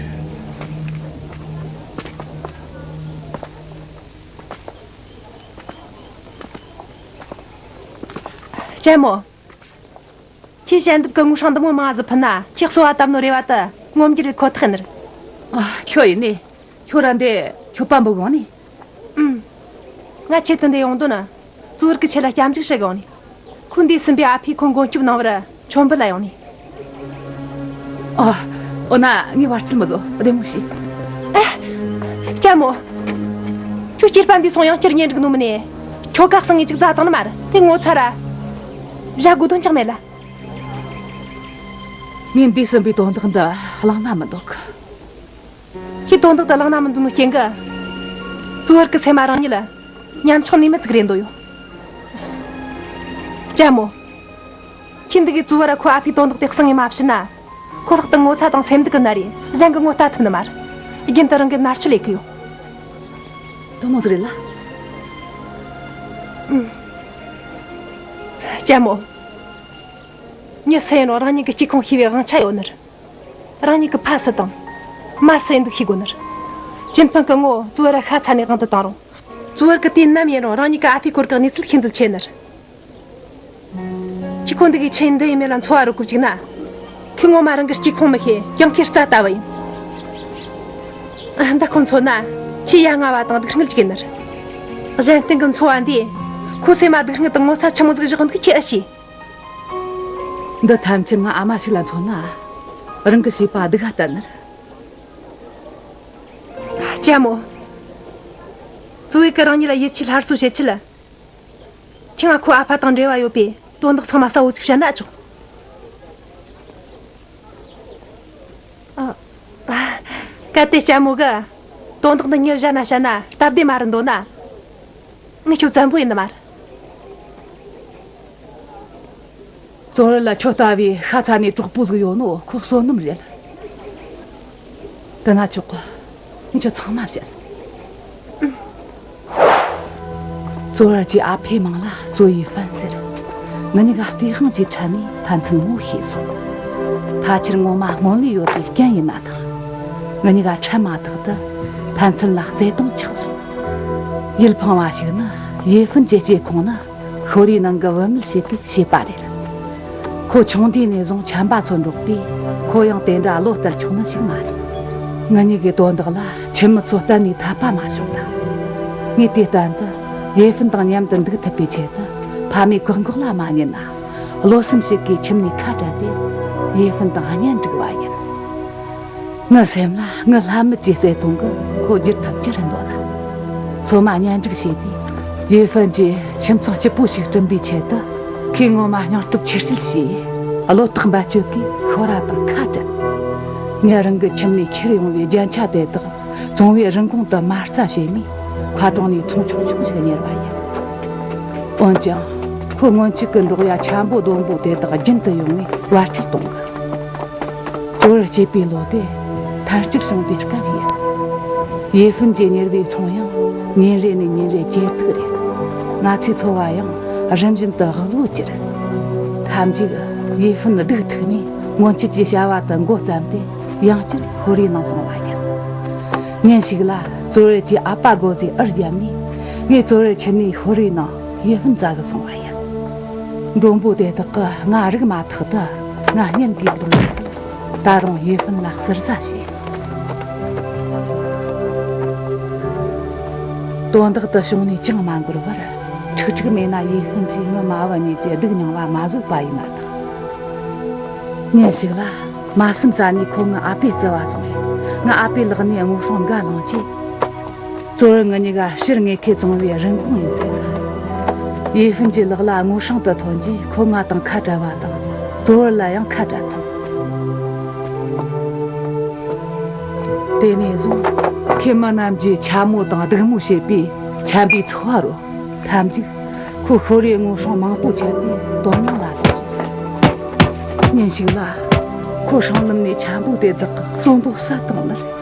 ལྕམ་མོ། ཁྱེད་ཞལ་འདེབས་ཀྱི་དངུལ་སྲང་འདི་མོ་མང་ཟིག་ཕུལ་ན་ཁྱེད་གསོལ་བ་བཏབ་ནོ་རེ་བ་དེ་ངོམ་རྒྱུ་རེད་ཁོ་ཐག་ཡིན་ནི་རེད། ཨ། ཁྱོད་ཡིན་ནི། ཁྱོད་ར་འདི་ཁྱོད་པ་འབུ་གི་ཡོང་ནི། ཨུམ། ང་ཆེད་དུ་འདི་ཡོང་དོན་ནི། གཙོ་བོར་གི་ཆེད་ལ་སྐྱབས་འཇུག་ཞུ་གི་ཡོང་ནི། ཁོ་འདས་ཟིན་པའི་ཨ་ཕས་ཁོ་མགོན་སྐྱོབ་གནང་བར་མཆོད་འབུལ་ལ་ཡོང་ནི། ཨ། འོ་ན་ངས་བར་ཆད་མི་བཟོ། བདེ་མོ་བྱོས། ཨེ། ལྕམ་མོ། ཁྱོད་སྐྱེས་པ་འདས་སོང་ཡང་བསྐྱར་གཉེན་སྒྲིག་ནོ་མིན་ནས། ཁྱོ་ག་གསང་ངས་ཅིག་བཟའ་བཏང་ནི་མ་རེད། དེ་ངོ་ཚ་ར། བཞག་དགོས་དོན་ཅང་མེད་ལ། ངས་འདས་ཟིན་པའི་དོན་དག་འདི་བླངས་ན་མི་འདོད་གི། ཁྱེད་དོན་དག་འདི་བླངས་ན་མི་འདོད་ནོ་རྐྱེན་གྱིས། ཙུའུ་ཝེར་གི་སེམས་མ་རང་ཉིད་ལ་ཉམ་ཆུང་ནུས་མེད་ཅིག་རེད་འདོད་ཡོད། ལྕམ་མོ། ཁྱེད་འདི་གའི་ཙུའུ་ཝེར་ར་ཁོ་ཨ་ཕའི་དོན་དག་དེ་གསང་ངས་མ་བཤད་ན། ཁོ་ལྷག་ཏུ་ངོ་ཚ་དང་སེམས་སྡུག་གི་ནི་རེད། གཞན་གྱིས་ངོ་ལྟ་ཐུབ་ནི་མ་རེད། རྒྱུན་དུ་རང་གི་མནར་གཅོད་ལས་གི་ཡོད། དེ་མོ་ཟིག་རེད་ལ། ལྕམ་མོ། མྱི་སུ་ཡིན་རུང་རང་ཉིད་ཀྱི་སྐྱེ་ཁུངས་ཤེས་པའི་དབང་ཆ་ཡོད་ནི་རེད། རང་ཉིད་ཀྱི་ཕ་སུ་དང་། མ་སུ་ཡིན་འདུག་ཤེས་དགོས་ནི་རེད། ཅིན་ཕིང་གི་ངོ་ཙུའུ་ཝེར་ར་ཤ་ཚ་ནས་དབང་དུ་བཏང་རུང་། ཙུའུ་ཝེར་གི་དུས་ནམ་ཡིན་རུང་རང་ཉིད་ཀྱི་ཨ་ཕའི་སྐོར་གྱི་གནས་ཚུལ་ཤེས་འདོད་ཆེ་ནི་རེད། ཁྱེད་ཁོ་འདི་གའི་ཆེས་འདི་ཡིན་མེད་ལ་འཚོ་བ་རོལ་གོ་བཅུག་ན། ཁོས་ངོ་མ་རང་གི་སྐྱེ་ཁུངས་མི་ཤེས། ཡང་ཁོའི་རྩ་ལྟ་བུ་ཡིན། ཨ། འདི་ཁོ་མཚོན་ན་ཆེས་ཡ་ང་བ་དང་སྡུག་བསྔལ་ཅིག་ཡིན་ནི་རེད། གཞན་སྟེང་གི་འཚོ་བ་འདིས་ཁོའི་སེམས་མ་སྡུག་བསྔལ་དང་ངོ་ཚ་ཆི་མོ་ཟིག་བཞག་འདུག་ཁྱེད་ཨེ་ཤེས། འདི་ཐམས་ཅད་ང་ཨ་མ་ཞིག་ལ་མཚོན་ན། རང་གི་བྱས་པ་སྡུག་ག་གཏད་ནི་རེད། ལྕམ་མོ། ཙུའུ་ཝེར་གིས་རང་ཉིད་ལ་ཡིད་ཆེས་སླར་གསོ་བྱེད་ཆེད། ཁྱེད་ང་ཁོའི་ཨ་ཕ་དང་འབྲེལ་བ་ཡོད་པའི་དོན་དག་ཚང་མ་གསལ་བོ་ཅིག་བཤད་ན་ཆོག་ཨ། གལ་ཏེ་ལྕམ་མོ་གིས་དོན་དག་འདི་ངས་བཤད་ན་བཤད་ན་སྟབས་བདེ་མ་རེད་འདོད་ན། ངས་ཁྱོད་བཙན་པོ་ཡིན་ནི་མ་རེད། ཙོ་རི་ལ་ཁྱོད་ལྟ་བུའི་ཤ་ཚ་ནས་གྲོགས་པོ་ཟིག་ཡོད་ནོ་ཁོ་བསོད་ནམས་རེད། དེ་ན་ཆོག་གི། ངས་ཁྱོད་ཚང་མ་བཤད། ཙོ་རི་གྱི་ཨ་ཕའི་མིང་ལ་ཙོ་ཡི་ཧྥན་ཟེར། ང་གཉིས་ཀ་སྟེས་དབང་གི་ཁྲལ་ནས་ཕན་ཚུན་ངོ་ཤེས་སོང་། ཕལ་ཆེར་ངོ་མ་སྔོན་ལས་ཡོད་པའི་རྐྱེན་ཡིན་ན་ཐང་། ང་གཉིས་ཀ་འཕྲད་མ་ཐག་ཏུ་ཕན་ཚུན་ལ་བརྩེ་དུང་ཆགས་སོང་། ཡིད་ཕངས་པ་ཞིག་ནི་ཡེ་ཧྥུན་གྱི་སྐྱེ་ཁུངས་ནི། ཤོ་རིའི་ནང་གི་བུད་མེད་ཞིག་གིས་བྱས་པ་རེད། ཁོ་ཆུང་དུས་ནས་བཟུང་ཆམ་པ་ཚོར་འགྲོགས་པས་ཁོ་ཡང་དེ་འདྲ་བློ་གཏད་ཆོག་ནི་ཞིག་མ་རེད། ང་གཉིས་ཀྱི་དོན་དག་ལ་ཁྱིམ་མི་ཚོ་གཏན་ནས་འཐད་པ་མ་བྱུང་ད། ངས་དུས་གཏན་དུ་ཡེ་ཧྥུན་དང་མཉམ་དུ་འདུག་ཐུབ་པའི་ཆེད་དུ་ཕ་མའི་བཀག་འགོག་ལ་མ་ཉན་ན། བློ་སེམས་ཞིག་གིས་ཁྱིམ་ནས་ཁ་བྲལ་ཏེ་ཡེ་ཧྥུན་དང་གཉེན་སྒྲིག་པ་ཡིན། ངའི་སེམས་ལ་ངའི་ལྷ་མིག་གི་བརྩེ་དུང་གིས་ཁོ་བསྒྱུར་ཐུབ་ཀྱི་རེད་འདོད་ལ། སོ་མ་གཉེན་སྒྲིག་བྱས་དུས་ཡེ་ཧྥུན་གྱིས་ཁྱིམ་ཚང་སྐྱིད་པོ་ཞིག་བསྐྲུན་པའི་ཆེད་དུ་ཁོས་ངོ་མ་སྙིང་སྟོབས་ཆེར་སྐྱེད་བྱས། བློ་ཐག་འབད་བཅོལ་གྱིས་ཤོ་ར་དང་ཁ་བྲལ། ངས་རང་གི་ཁྱིམ་ནས་ཁྱེར་ཡོང་བའི་རྒྱན་ཆ་དེ་དག་བཙོང་བའི་རིན་གོང་དུ་མ་རྩ་བྱས་ནས་མཁར་གྲོང་ནས་ཚོང་ཆུང་ཆུང་ཞིག་གཉེར་བ་ཡིན། འོན་ཀྱང་ཁོ་སྔོན་ཆད་ཀྱི་འབྲོག་ཡ་ཆེན་པོ་ལྡོམ་པོ་དེ་དག་རྒྱུན་དུ་ཡོང་བས་བར་ཆད་གཏོང་གི། ཙོ་བོར་སྐྱེས་པའི་ལོ་དེ་ཐར་སྐྱོར་བྱུང་བའི་སྐབས་ཡིན། ཡེ་ཧྥུན་གྱིས་གཉེར་བའི་ཚོང་ཡང་ཉིན་རེ་ནས་ཉིན་རེ་ཇེ་སྡུག་རེད། ང་ཚོའི་འཚོ་བ་ཡང་རིམ་བཞིན་དུ་དབུལ་བོར་གྱུར། མཐའ་མཇུག་ཡེ་ཧྥུན་སྡུག་ཐུག་ནས་སྔོན་ཆད་ཀྱི་བྱ་བ་དེ་འགོ་བརྩམས་ཏེ་ཡང་བསྐྱར་ཤོ་རིའི་ནང་སོང་བ་ཡིན། ཉིན་ཞིག་ལ་ཙོ་བོར་གྱི་ཨ་ཕ་སྒོ་ཟས་འུར་བརྒྱབ་ནས་ངས་ཙོ་བོར་ཁྱེར་ནས་ཤོ་རིའི་ནང་ཡེ་ཧྥུན་བཙལ་གི་སོང་བ་ཡིན། མགྲོན་པོ་དེ་དག་གིས་ང་རིག་མ་ཐག་ཏུ་ང་གཉེན་སྒོས་བཏང་ནས། ད་རུང་ཡེ་ཧྥུན་ལ་ཟུར་ཟ་བྱས། དོན་དག་དེ་བྱུང་ནས་ཅང་མ་འགོར་བར་ཁྲིག་ཁྲིག་མེད་ན་ཡེ་ཧྥུན་གྱིས་ངའི་མ་བུ་གཉིས་ཀྱི་སྡུག་མྱངས་པ་མ་བཟོད་པ་ཡིན་ན་ཐང་། ཉིན་ཞིག་ལ་མ་བསམ་ས་ནས་ཁོ་ངའི་ཨ་ཕའི་རྩིབ་བ་སོང་བས་ངའི་ཨ་ཕའི་ལག་ནས་དངུལ་སྲང་འགའ་བླངས་རྗེས། ཙོ་བོར་ང་གཉིས་ཀ་ཕྱིར་ངས་ཁོས་བཙོང་བའི་རིན་གོང་ཡིན་ཟེར། ཡེ་ཧྥུན་གྱི་ལག་ལ་དངུལ་སྲང་དེ་ཐོན་རྗེས་ཁོ་ང་དང་ཁ་བྲལ་བ་དང་ཙོ་བོར་ལ་ཡང་ཁ་བྲལ་སོང་། དེ་ནས་བཟུང་ཁོས་མི་རྣམས་ཀྱིས་འཕྱ་སྨོད་དང་སྡིགས་དམོད་བྱེད་པའི་ཆམ་པའི་ཚོ་བ་རོལ། མཐའ་མཇུག་ཁོ་ཤོ་རིའི་དངུལ་སྲང་མང་པོ་ཁྱེར་ཏེ་དོན་མང་ལ་ལོག་སོང་ཟེར། ཉིན་ཞིག་ལ་ཁོ་སྲང་ལམ་ནས་འཕྱ་འབོག་དེ་དག་གིས་གསོན་པོ་བསད་བཏང་ནི་རེད།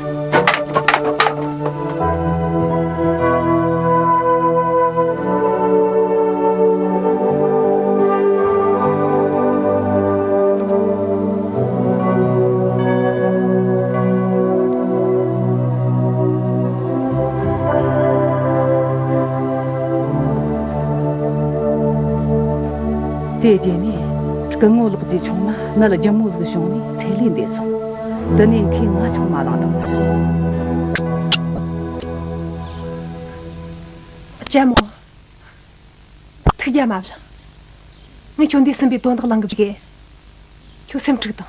དེ་རྗེས་ནས་སྐུ་ངོ་ལགས་ཀྱི་ཆུང་མ་ནད་ལྗིད་མོ་ཟིག་བྱུང་ནས་ཚེ་ལས་འདས་སོང་། དེ་ནས་ཁོས་ང་ཆུང་མ་བླངས་བཏང་བ་རེད། ལྕམ་མོ། ཐུགས་རྒྱལ་མ་བཞེངས། ངས་ཁྱོད་འདས་ཟིན་པའི་དོན་དག་གླེང་གི་བཅུག་གེ། ཁྱོད་སེམས་འཁྲུག་དང་།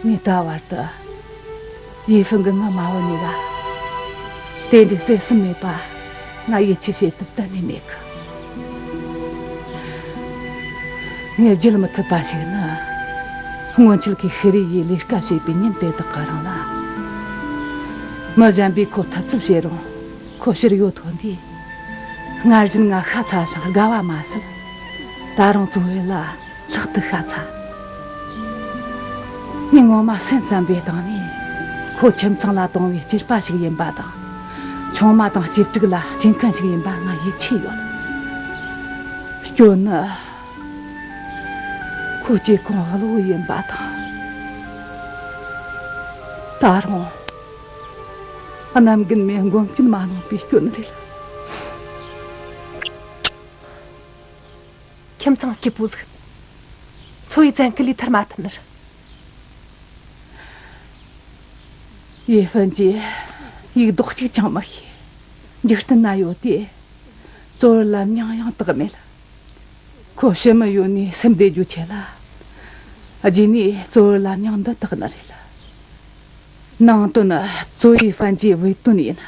ངས་ད་བར་དུ་ཡེ་ཧྥུན་གྱིས་ངའི་མ་བུ་གཉིས་ཀ་ དེ་འདྲའི་བརྩེ་སེམས་མེད་པ་ང་ཡིད་ཆེས་བྱེད་ཐུབ་གཏན་ནས་མེད་གི། ངས་བརྗེད་མི་ཐུབ་པ་ཞིག་ནི། སྔོན་ཆད་ཀྱི་ཤེས་རིག་ཡིས་ལས་ཀ་བྱེད་པའི་ཉིན་དེ་དག་གི་རིང་ལ། མི་གཞན་པས་ཁོ་ཐུབ་ཚོད་བྱས་རུང་། ཁོ་ཕྱིར་ཡོལ་ཐོན་དུས། སྔར་བཞིན་ང་ཤ་ཚ་ཞིང་དགའ་བ་མ་ཟད། ད་རུང་ཙོ་ཝེ་ལ་ལྷག་ཏུ་ཤ་ཚ། ངས་ངོ་མ་སེམས་བསམ་པའི་སྟེང་ནས། ཁོ་ཁྱིམ་ཚང་ལ་གཏོང་བའི་སྐྱེས་པ་ཞིག་ཡིན་པ་དང་། ཆུང་མ་དང་གཅེས་ཕྲུག་ལ་སྐྱེས་མཁན་ཞིག་ཡིན་པ་ང་ཡིད་ཆེས་ཡོད། སྐྱོན་ནི། ཁོ་སྐྱེས་ཁུངས་གློ་བུར་ཡིན་པ་དང་། ད་རུང་། གནམ་རྒན་མས་མགོན་སྐྱོན་མ་གནང་པའི་སྐྱོན་རེད། ཁྱིམ་ཚང་སྐྱིད་པོ་ཟིག་འཚོ་བའི་བཙན་སྐུལ་ལས་ཐར་མ་ཐུབ་ནི་རེད། ཡེ་ཧྥན་གྱིས་ཡིག་རྡོག་གཅིག་ཀྱང་མི་ཤེས། འཇིག་རྟེན་ན་ཡོད་དུས། ཙོ་བོར་ལ་མྱིང་ཡང་བཏགས་མེད། ཁོ་ཕྱི་མི་ཡོད་ནས་སེམས་བདེ་རྒྱུ་ཆེད་ལ། རྗེས་ནས་ཙོ་བོར་ལ་མྱིང་འདི་བཏགས་ནི་རེད། ནང་དོན་ཙོ་ཡེ་ཧྥན་གྱི་བོད་དོན་ཡིན།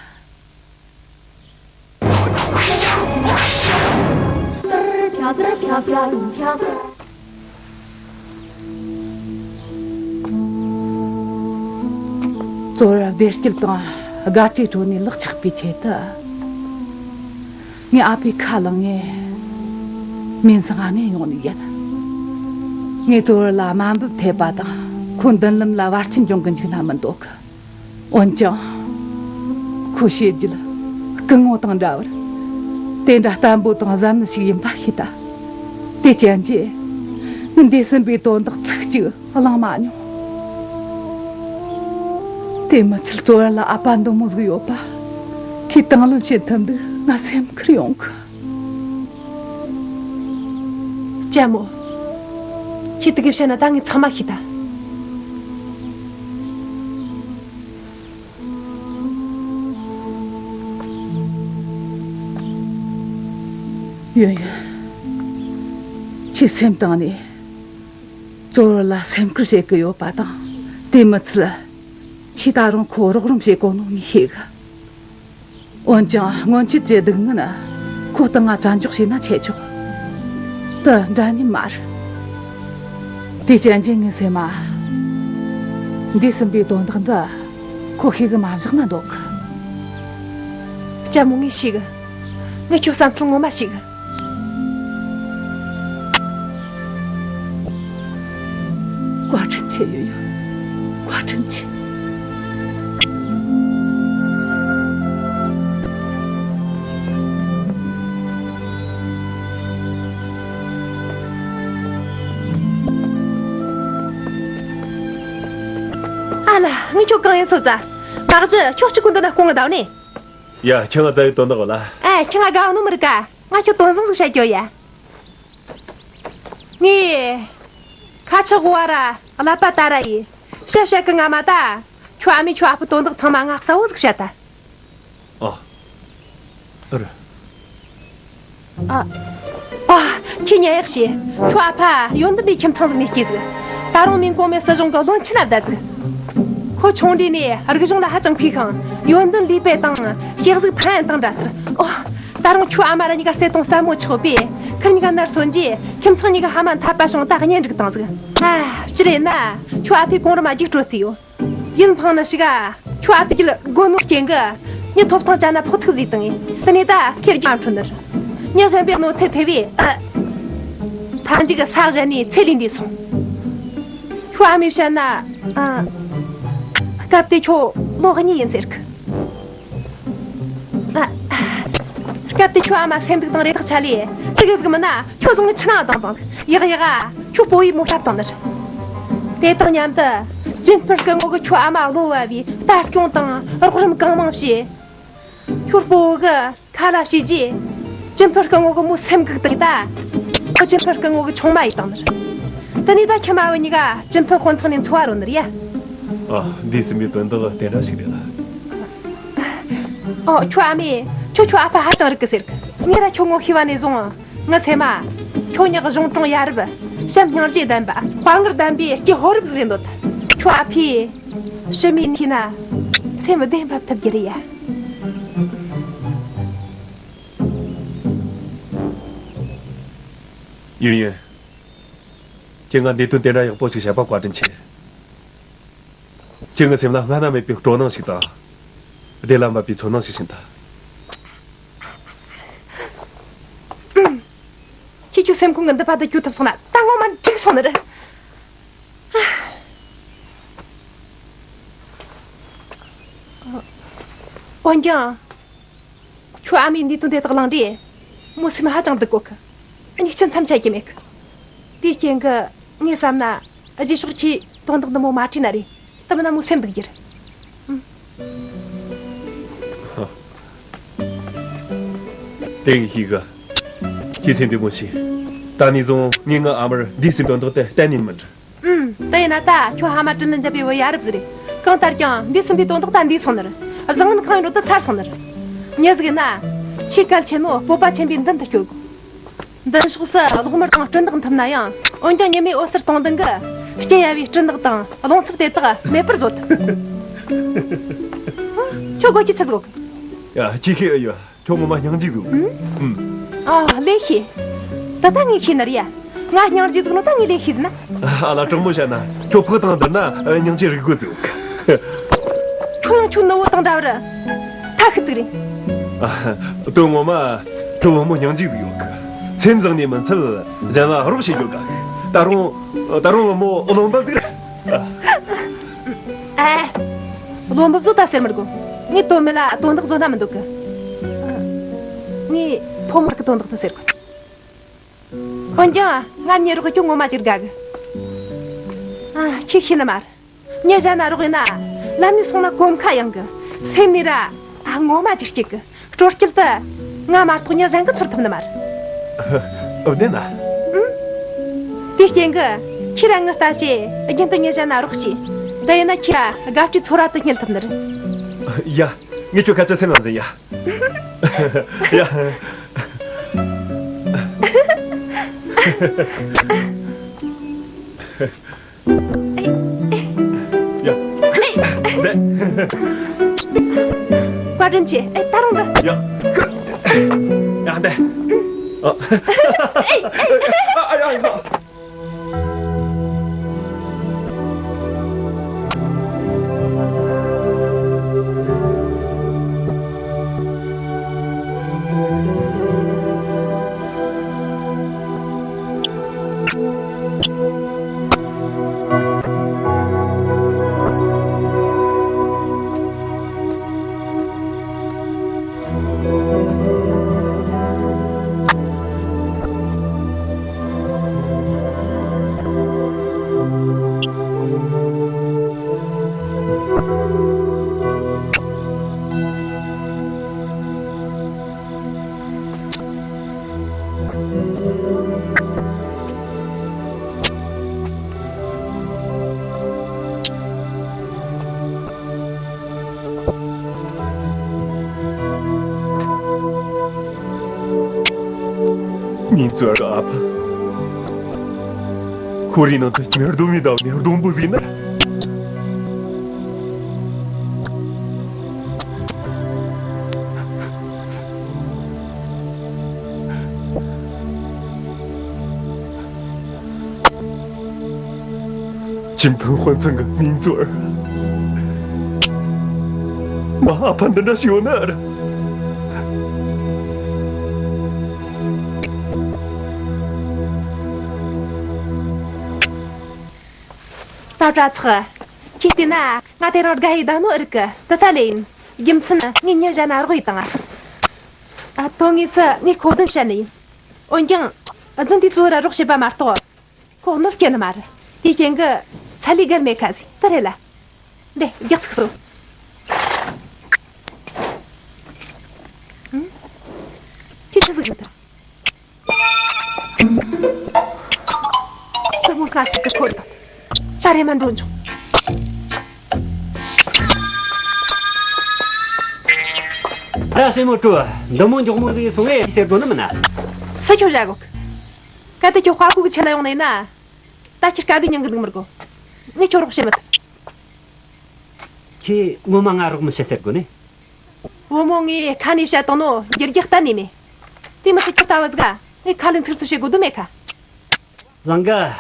ཙོ་བོར་བདེ་སྐྱིད་དང་དགའ་བྲལ་ཁྲོད་ནས་ལག་ཆགས་པའི་ཆེད་དུ། ངས་ཨ་ཕའི་ཁ་བླངས་ངས་སྨན་ཁང་ནས་ཡོང་ནི་ཡིན། ངས་ཙོ་བོར་ལ་དམའ་འབེབས་ཐེབས་པ་དང་ཁོ་མདུན་ལམ་ལ་བར་ཆད་འབྱུང་གི་འཇུག་ན་མི་འདོད་གི། འོན་ཀྱང་། ཁོ་བྱེད་རྒྱུ་སྐུ་ངོ་དང་འདྲ་བར། དེ་འདྲ་བརྟན་པོ་དང་གཟབ་ནན་ཞིག་ཡིན་པ་ཤེས་ད། དེ་ཅན་གྱིས། ངས་འདས་ཟིན་པའི་དོན་དག་ཚིག་གཅིག་གླེང་མ་མྱོང་། དེ་མི་ཚད་ཙོ་བོར་ལ་ཨ་ཕ་འདི་མོ་ཟིག་ཡོད་པ། ཁོས་དང་ལེན་བྱེད་ཐུབ་འདུག་ང་སེམས་ཁུར་ཡོང་གི། ལྕམ་མོ། ཁྱེད་དེ་གི་བཤད་ན་ད་ངས་ཚང་མ་ཤེས་ད། ཡོད་ཡོད། ཁྱེད་སེམས་གཏིང་ནས་ཙོ་བོར་ལ་སེམས་ཁུར་བྱེད་ཀྱི་ཡོད་པ་དང་། དེ་མི་ཚད། ཁྱེད་ད་རུང་ཁོ་རོགས་རམ་བྱེད་དགོས་ནོ་ངས་ཤེས་གི། འོན་ཀྱང་སྔོན་ཆད་ཀྱི་སྡུག་བསྔལ་ཁོ་དང་ང་བཙན་འཇོག་བྱས་ན་ཆེ་ཆོག་དེ་འདྲ་ཉིད་མ་རེད། དེ་ཅན་གྱིས་ངའི་སེམས་མ། འདས་ཟིན་པའི་དོན་དག་འདི་ཁོ་ཤེས་གི་མ་བཞག་ན་འདོད་གི། ལྕམ་མོ་ངས་ཤེས་གི། ངས་ཁྱོད་བསམ་ཚུལ་ངོ་མ་ཤེས་གི། བཀའ་དྲིན་ཆེ་ཡོད་ཡོད། བཀའ་དྲིན་ཆེ། ཨ་ལ། ངས་ཁྱོད་གང་ཡིན་སོ་ཙ། མ་གཞི་ཁྱོད་གཅིག་པུ་འདི་ན་སྐུ་ངོ་འདུག་ནི། ཡ། ཁྱེད་ང་ཙ་ཡི་དོན་དག་ལ། ཨ། ཁྱེད་ང་དགའ་བ་ནོ་མི་རིག་ག་ང་ཁྱོད་དོན་བཟང་ཟིག་བཤད་རྒྱུ་ཡ། ངས། ཁ་ཆག་གོ་བ་ར་ཀླད་པ་ད་ར་ཡི། བཤད་བཤད་གི་ང་མ་ད། ཁྱོད་ཨ་མས་ཁྱོད་ཨ་ཕའི་དོན་དག་ཚང་མ་ང་གསལ་བོ་ཟིག་བཤད་ད། ཨ། ཨ་ར། ཨ། ཨ། ཁྱེད་ཉན་ཡག་བྱོས། ཁྱོད་ཨ་ཕ་ཡོན་ཏན་པའི་ཁྱིམ་ཚང་ཟིག་ནས་སྐྱེས་ཟིག་ད་རུང་མིན་གོང་མའི་སྲིད་གཞུང་གི་བློན་ཆེན་ན་བསྡད་ཟིག་ཁོ་ཆུང་དུས་ནས་རིག་གཞུང་ལ་ཧ་ཅང་མཁས་ཤིང་ཡོན་ཏན་ལས་དཔེ་དང་ཞེ་གཟུགས་ཕན་ཡོན་དང་འདྲ་ཟེར། ཨོ། ད་རུང་ཁྱོད་ཨ་མ་ར་གཉིས་ཀ་བརྩེ་དུང་ཟབ་མོ་ཆགས་པས་ཁིར་གཉིས་ཀ་ནར་སོན་རྗེས་ཁྱིམ་ཚང་གཉིས་ཀ་ཕ་མ་འཐད་པ་བྱུང་ད་གཉེན་སྒྲིག་བཏང་ཟིག་ཨ། སྤྱིར་ཡིན་ན་ཁྱོད་ཨ་ཕས་གོང་རིམ་རྒྱུགས་སྤྲོད་རྩིས་ཡོད། ཡིན་ཕངས་ནི་ཞིག་ཨ། ཁྱོད་ཨ་ཕས་ཀྱི་སྒོ་ནོར་རྐྱེན་གི་མྱི་ཐོབ་ཐང་བཅད་ན་ཕོག་ཐུག་བཟོས་བཏང་ངས། དེ་ནས་ད་ཁེར་རྒྱུགས་འཕྲོད་ནི་རེད། མྱི་གཞན་པའི་གནོད་འཚེ་ཐེབས་བས། ཨ། མཐའ་མཇུག་གི་ས་གཞན་ནས་ཚེ་ལས་འདས་སོང་། ཁྱོད་ཨ་མས་བཤད་ན། ཨ། སྐབས་དེ་ཁྱོད་ལོ་གཉིས་ཡིན་ཟེར་གི། ཨ། སྐབས་དེ་ཁྱོད་ཨ་མ་སེམས་སྡུག་དང་རེ་ཐག་ཆད་ལས་ཙི་གེ་ཟིག་མིན་ན་ཁྱོད་བཟུང་ངས་ཆུ་ནང་བཏང་བཏང་། ཡག་ཡག་ཨ། ཁྱོད་སྤོ་བོས་མོ་ཤ་བཏང་ནི་རེད། དེ་དང་མཉམ་དུ་ཅིན་ཕུར་སྐུ་ངོ་གིས་ཁྱོད་ཨ་མ་བློ་བབ་བས་ལྟ་སྐྱོང་དང་རོགས་རམ་གང་མང་བྱས། ཁྱོད་སྤོ་བོ་གིས་ཁ་ལ་བྱས་རྗེས་ཅིན་ཕུར་སྐུ་ངོ་གི་མོ་སེམས་འགུག་བཏང་ད། ཁོ་ཅིན་ཕུར་སྐུ་ངོ་གི་ཆུང་མ་ཡིན་བཏང་ནི་རེད། དེ་ནས་ད་ཁྱིམ་མ་བུ་གཉིས་ཀ་ཅིན་ཕུར་དཔོན་ཚང་ནས་འཚོ་བ་རོལ་ནི་རེད་ཡ། ཨ། འདས་ཟིན་པའི་དོན་དག་དེ་འདྲ་ཞིག་རེད་ལ། ཨོ། ཁྱོད་ཨ་མས་ཁྱོད་ཁྱོད་ཨ་ཕ་ཧ་ཅང་རིག་གི་ཟེར་གི། ངས་ར་ཁྱོད་ངོ་ཤེས་པ་ནས་བཟུང་ངའི་སེམས་མ། ཁྱོད་ཉག་གཞུང་དྲང་ཡ་རབས། བྱམས་སྙིང་རྗེ་ལྡན་པ། དཔའ་ངར་ལྡན་པའི་སྐྱེས་ཕོ་རབ་ཟིག་རེད་འདོད། ཁྱོད་ཨ་ཕས་ཕྱི་མའི་ནུས་ན་སེམས་བདེ་འབབ་ཐུབ་རྒྱུ་རེད་ཡ། ཡུན་ཡུན། ཁྱེད་ང་འདི་དོན་དེ་འདྲ་ཡག་པོ་ཞིག་བཤད་པ་བཀའ་དྲིན་ཆེ། ཁྱེད་ངའི་སེམས་ལ་སྔ་ན་མེད་པའི་སྤྲོ་སྣང་ཞིག་དང་། བདེ་ལ་འབབ་པའི་ཚོར་སྣང་ཞིག་བྱིན་ཐལ། ཁྱེད་ཁྱོད་སེམས་ཁོང་གི་འདི་པ་འདི་སྐྱོ་ཐུབ་སོང་ན་ད་ངོ་མ་འགྲིག་སོང་ནི་རེད། འོན་ཀྱང་། ཁྱོད་ཨ་མའི་འདས་དོན་དེ་དག་གླེང་དུས། མོ་སེམས་ཧ་ཅང་སྡུག་གོ་གི། ཉིག་ཅན་མཚམས་ཆད་ཀྱི་མེད་གི། དེའི་རྐྱེན་གྱིས་ངས་བསམ་ན། རྗེས་ཕྱོགས་ཀྱི་དོན་དག་འདི་མོ་མ་བྲིས་ན་རེད། དེ་མིན་ན་མོ་སེམས་སྡུག་རྒྱུ་རེད། དེ་ངས་ཤེས་གི། ཁྱེད་སེམས་བདེ་མོ་བྱོས། ད་ནས་བཟུང་ངས་ངའི་ཨ་མར་འདས་ཟིན་དོན་དག་དེ་གཏན་ནས་མི་འདྲི། ཨུམ། དེ་ཡིན་ན་ད་ཁྱོད་ཕ་མ་དྲིན་ལན་འཇལ་བའི་བུ་ཡ་རབས་ཟིག་རེད། གང་ལྟར་ཀྱང་འདས་ཟིན་པའི་དོན་དག་ད་འདས་སོང་ནི་རེད། བཟང་ངན་གང་ཡིན་རུང་དེ་ཚར་སོང་ནི་རེད། མྱི་ཟིག་ཡིན་ན། ཆེས་གལ་ཆེ་ནོ་སྤོབས་པ་ཆེན་པོས་མདུན་དུ་སྐྱོད་དགོས། མདུན་ཕྱོགས་སུ་གློག་དམར་དང་སྦྲུལ་ནག་འཐིམ་ན་ཡང་། འོན་ཀྱང་ཉི་མའི་འོད་ཟེར་གཏོང་མདུན་གྱི་སྐྱེ་ཡ་བའི་སྦྲུལ་ནག་དང་རླུང་འཚུབ་དེ་དག་མེད་པར་བཟོ་ཐུབ། ཁྱོད་དགོད་རྒྱུ་ཆི་ཟིག་ཡོད་གི། ཡ། ཅི་ཤེས་ཨེ་ཡོད། ཁྱོད་ངོ་མ་སྙིང་རྗེ་ཟིག་ཨུམ། ཨ། ལེ་ཤི། ད་ལྟ་ངས་ཤེས་ནི་རེད་ཡ། ང་སྙིང་རྗེ་ཟིག་ནོ་ད་ངས་ལེ་ཤེས་ཟིན་ན། ཨ་ལ། དྲང་མོ་བཤད་ན་ཁྱོད་ཕག་དང་བསྡུར་ན་སྙིང་རྗེ་རིག་དགོས་ཟིག་ཁྱོད་ཡང་ཁྱོད་ནུ་བོ་དང་འདྲ་བར་ཐ་ཤི་ཟིག་རེད། ཨ། དོན་ངོ་མ་ཁྱོད་བུ་མོ་སྙིང་རྗེ་ཟིག་ཡོད་གི། སེམས་བཟང་ནས་མི་འཚལ། གཞན་ལ་རོགས་བྱེད་རྒྱུ་ག་ད་རུང་། ད་རུང་བུ་མོ་བློ་འབབ་ཟིག་རེད། ཨ། བློ་འབབ་བཟོ་ད་ཟེར་མི་དགོས། ངས་དོན་མེད་ལ་དོན་དག་བཟོ་ན་མི་འདོད་གི། ངས་ཕོ་མོར་གི་དོན་དག་ཏུ་ཟེར་དགོས། འོན་ཀྱང་ང་མྱི་རོགས་ཁྱོད་ངོ་མ་ཅིག་དགའ་གི། ཨ། ཁྱེད་ཤེས་ནི་མ་རེད། མྱི་གཞན་ན་རོགས་ཡིན་ན། ལམ་ནས་སོང་ན་གོམ་ཁ་ཡངས་གི། སེམས་ནས་ར། ཨ། ངོ་མ་ཅིག་སྐྱིད་གི། སྤྲོ་སྐྱིད་དུ། ང་མ་གཏོགས་མྱི་གཞན་གི་ཚོར་ཐུབ་ནི་མ་རེད། ཨོ། བདེན་ན། ཨུམ། དེའི་རྐྱེན་གྱིས་ཁྱེད་རང་ངི་ལྟ་བྱེད་རྒྱུན་དུ་མྱི་གཞན་ན་རོགས་བྱོས། དེ་ཡིན་ན་ཁྱེད་དགའ་སྤྲོའི་ཚོར་བ་དེ་རྙེད་ཐུབ་ནི་རེད། ཡ། ངས་ཁྱོད་སྐད་ཆ་སེམས་ལ་འཛིན་ཡ། ཡ། ཡ། བཀའ་དྲིན་ཆེ། ཨེ། ད་རུང་འདི། ཡ། ཡ། འདི། ཨ། ཨེ། ཨེ། ཨ། ཡ། ཡ། མིང་མཚར་ཨ་ཕ། ཁོ་རའི་ནང་དུ་མྱི་སྡོམ་མི་བཏང་ནས་སྡོམ་པོ་ཟིན་ན། ཅིན་ཕིན་དཔོན་ཚང་གི་མིང་མཚར། ང་ཨ་ཕ་འདི་འདྲ་ཞིག་ཡོད་ན་ར། ད་པྲ་ཚགས། ཁྱེད་བལྟས་ན་ང་དེ་རིང་དགའ་ཡི་བསྡད་ནོ་ཨེ་རིག་གི། དེ་ལྟ་ལེ་ཡིན། རྒྱུ་མཚན་ངས་མྱི་གཞན་ན་རོགས་ཡི་དང་། ཨ། དོན་དངོས་སུ་ངས་ཁོ་བདུན་བཤད་ནི་ཡིན། འོན་ཀྱང་། རྫུན་དེ་གཙོ་བོ་ར་རོགས་བྱེད་པ་མ་གཏོགས། ཁོ་གནོད་སྐྱེལ་ནི་མ་རེད། དེའི་རྐྱེན་གྱིས་ཚ་ལུས་བརྒལ་མེད་ཁ་ཟིག་དེ་རེད་ལ། འདི་རྒྱག་ཚིག་སོ། ཨང་། ཁྱེད་ཆི་ཟིག་ཡོད་ད། ད་མོ་ཁ་ཅིག་གི་ཁོར་ད། ད་རེ་མ་འགྲོ་འཇོག་ར་སེ་མོ་ཀྲུ། འདི་མོ་མགྱོགས་མོ་ཟིག་སོང་ངས་ཟེར་དགོས་ནི་མིན་ན། སུ་ཁྱོད་བཞག་གོ། གལ་ཏེ་ཁྱོད་དཔའ་བོ་གི་ཆེད་ལ་ཡོང་ནས་ན། ད་ཁྱེད་དཀའ་ལས་མྱང་གི་འདུག་མི་དགོས། ངས་ཁྱོད་རོགས་བྱེད་མི་ཐུབ། ཁྱེད་ངོ་མ་ང་རོགས་མི་བྱེད་ཟེར་དགོས་ནི། བུ་མོ་ངས་ཁ་ནས་བཤད་བཏང་ནོ་འགྱུར་རྒྱུ་གཏན་ནས་མེད། དེ་མི་ཚད་ཁྱོད་ལྟ་བུ་ཟིག་ག་ངས་ཁ་ལེན་ཚིག་རྩུབ་བྱེད་དགོས་དོན་མེད་ཁ། བཟང་གི།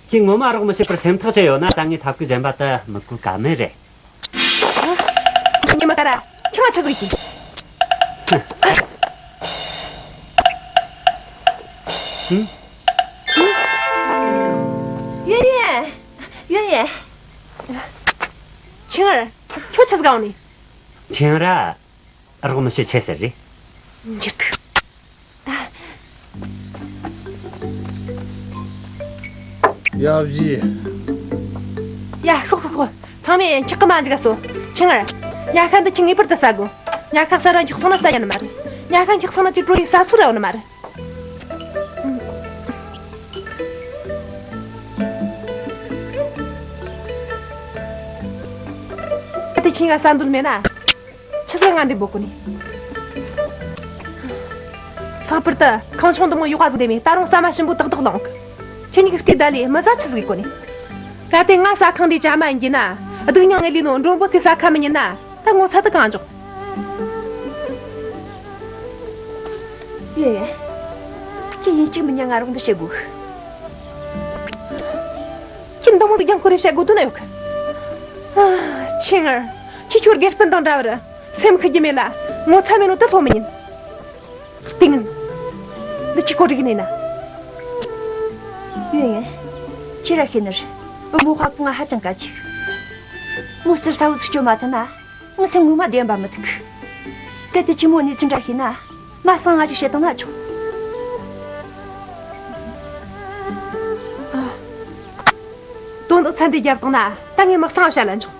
ཁྱེད་ངོ་མ་རོགས་མི་བྱེད་པར་སེམས་ཐག་ཆད་ཡོད་ན། ད་ངས་ཐབས་ཤེས་གཞན་པ་དེ་མི་བཀོལ་ཀ་མེད་རེད། ཉི་མ་ཀ་ར། ཁྱེད་ང་ཆི་ཟིག་གི། ཧུམ། ཡོན་ཡོན། ཡོན་ཡོན། ཆིང་ཨར། ཁྱོད་ཆི་ཟིག་ག་འོང་ནི། ཆིང་ར། རོགས་མི་བྱེད་ཆེ་ཟེར་རེད། འགྱུར་ཐུག། ཡ་བཞི། ཡ་ཤོག་ཤོག་ཤོག། ཚང་མས་འཁྱག་གི་མ་འཇིག་ག་སོ། ཆིང་ཨར། ཉལ་ཁ་འདི་ཁྱེད་ངེས་པར་དུ་ཟ་དགོས། ཉལ་ཁ་ཟ་ར་འཁྱག་སོང་ན་ཟ་ཡ་ནི་མ་རེད། ཉལ་ཁ་འཁྱག་སོང་ན་ཅིག་བྲོ་ཡི་ཟ་སུ་ར་ཡོད་ནི་མ་རེད། ད་དེ་ཁྱེད་ང་ཟ་འདོད་མེད་ན། ཆི་ཟིག་ང་འདི་འབོད་གོ་ནི། ལྷག་པར་དུ་ཁང་ཆུང་འདི་མོ་ཡོག་ག་ཟིག་བསྡད་མེད། ད་རུང་ཟ་མ་ཞིམ་པོ་ཏག་ཏག་ལོངས་གི། ཁྱེད་གཉིས་ཀྱི་བལྟས་ད་ལས་མི་ཟ་ཆི་ཟིག་གོ་ནི། གལ་ཏེ་ང་ཟ་ཁང་འདི་བཅའ་མ་ཡིན་གྱི་ན། སྡུག་མྱངས་ངས་ལས་ནོ་མགྲོན་པོ་ཚོས་ཟ་ཁ་མི་ཉན་ན། ད་ངོ་ཚ་དུ་གང་འཇོག། ཡེ་ཡེ། ཁྱེད་ཡིན་གཅིག་མིན་གཉིས་ང་རོགས་འདི་བྱེད་དགོས། ཁྱེད་འདི་མོ་ཟིག་རྒྱང་ཁོ་རེ་བཤད་དགོས་དོན་ན་ཡོད་གི། ཨ། ཆིང་ཨར། ཁྱེད་ཁྱོད་དགེ་སྤུན་དང་འདྲ་བར་སེམས་ཤི་རྒྱུ་མེད་ལ། ངོ་ཚ་མེད་ནོ་དེ་ལྷོ་མི་ཉན། ལྟས་ངན། འདི་ཅི་གོ་སྒྲིག་ནས་ན། ཡོན་ཡོན། ཁྱེད་ར་ཤེས་ནི་རེད། བུ་མོ་ཧྭ་ཀུ་ང་ཧ་ཅང་དགའ་ཅིག། མོ་རྩིར་ས་བོ་ཟིག་སྐྱོ་མ་ཐུབ་ན། ངའི་སེམས་ངོ་མ་བདེ་བ་མི་ཐུག། གལ་ཏེ་ཁྱེད་མོ་གནས་ཚུལ་འདྲ་ཤེས་ན། མ་གསང་ང་ཅིག་བཤད་བཏང་ན་ཆོག། དོན་དག་ཚན་འདི་རྒྱབ་བཏང་ན་ད་ངས་མི་གསང་བ་བཤད་ལ་འཇོག།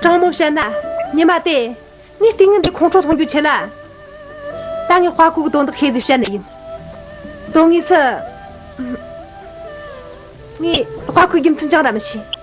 དྲང་མོ་བཤད་ན་ཉི་མ་དེ། ངས་ལྟས་ངན་འདི་ཁོང་ཁྲོ་ཐོངས་རྒྱུ་ཆེ་ལ། ད་ངས་དཔའ་ཁུག་གི་དོན་དག་ཤེས་ཟིག་བཤད་ནི་ཡིན། དོན་དངོས་སུ། ངས་དཔའ་ཁུག་རྒྱུ་མཚན་ཅང་ར་མི་ཤེས།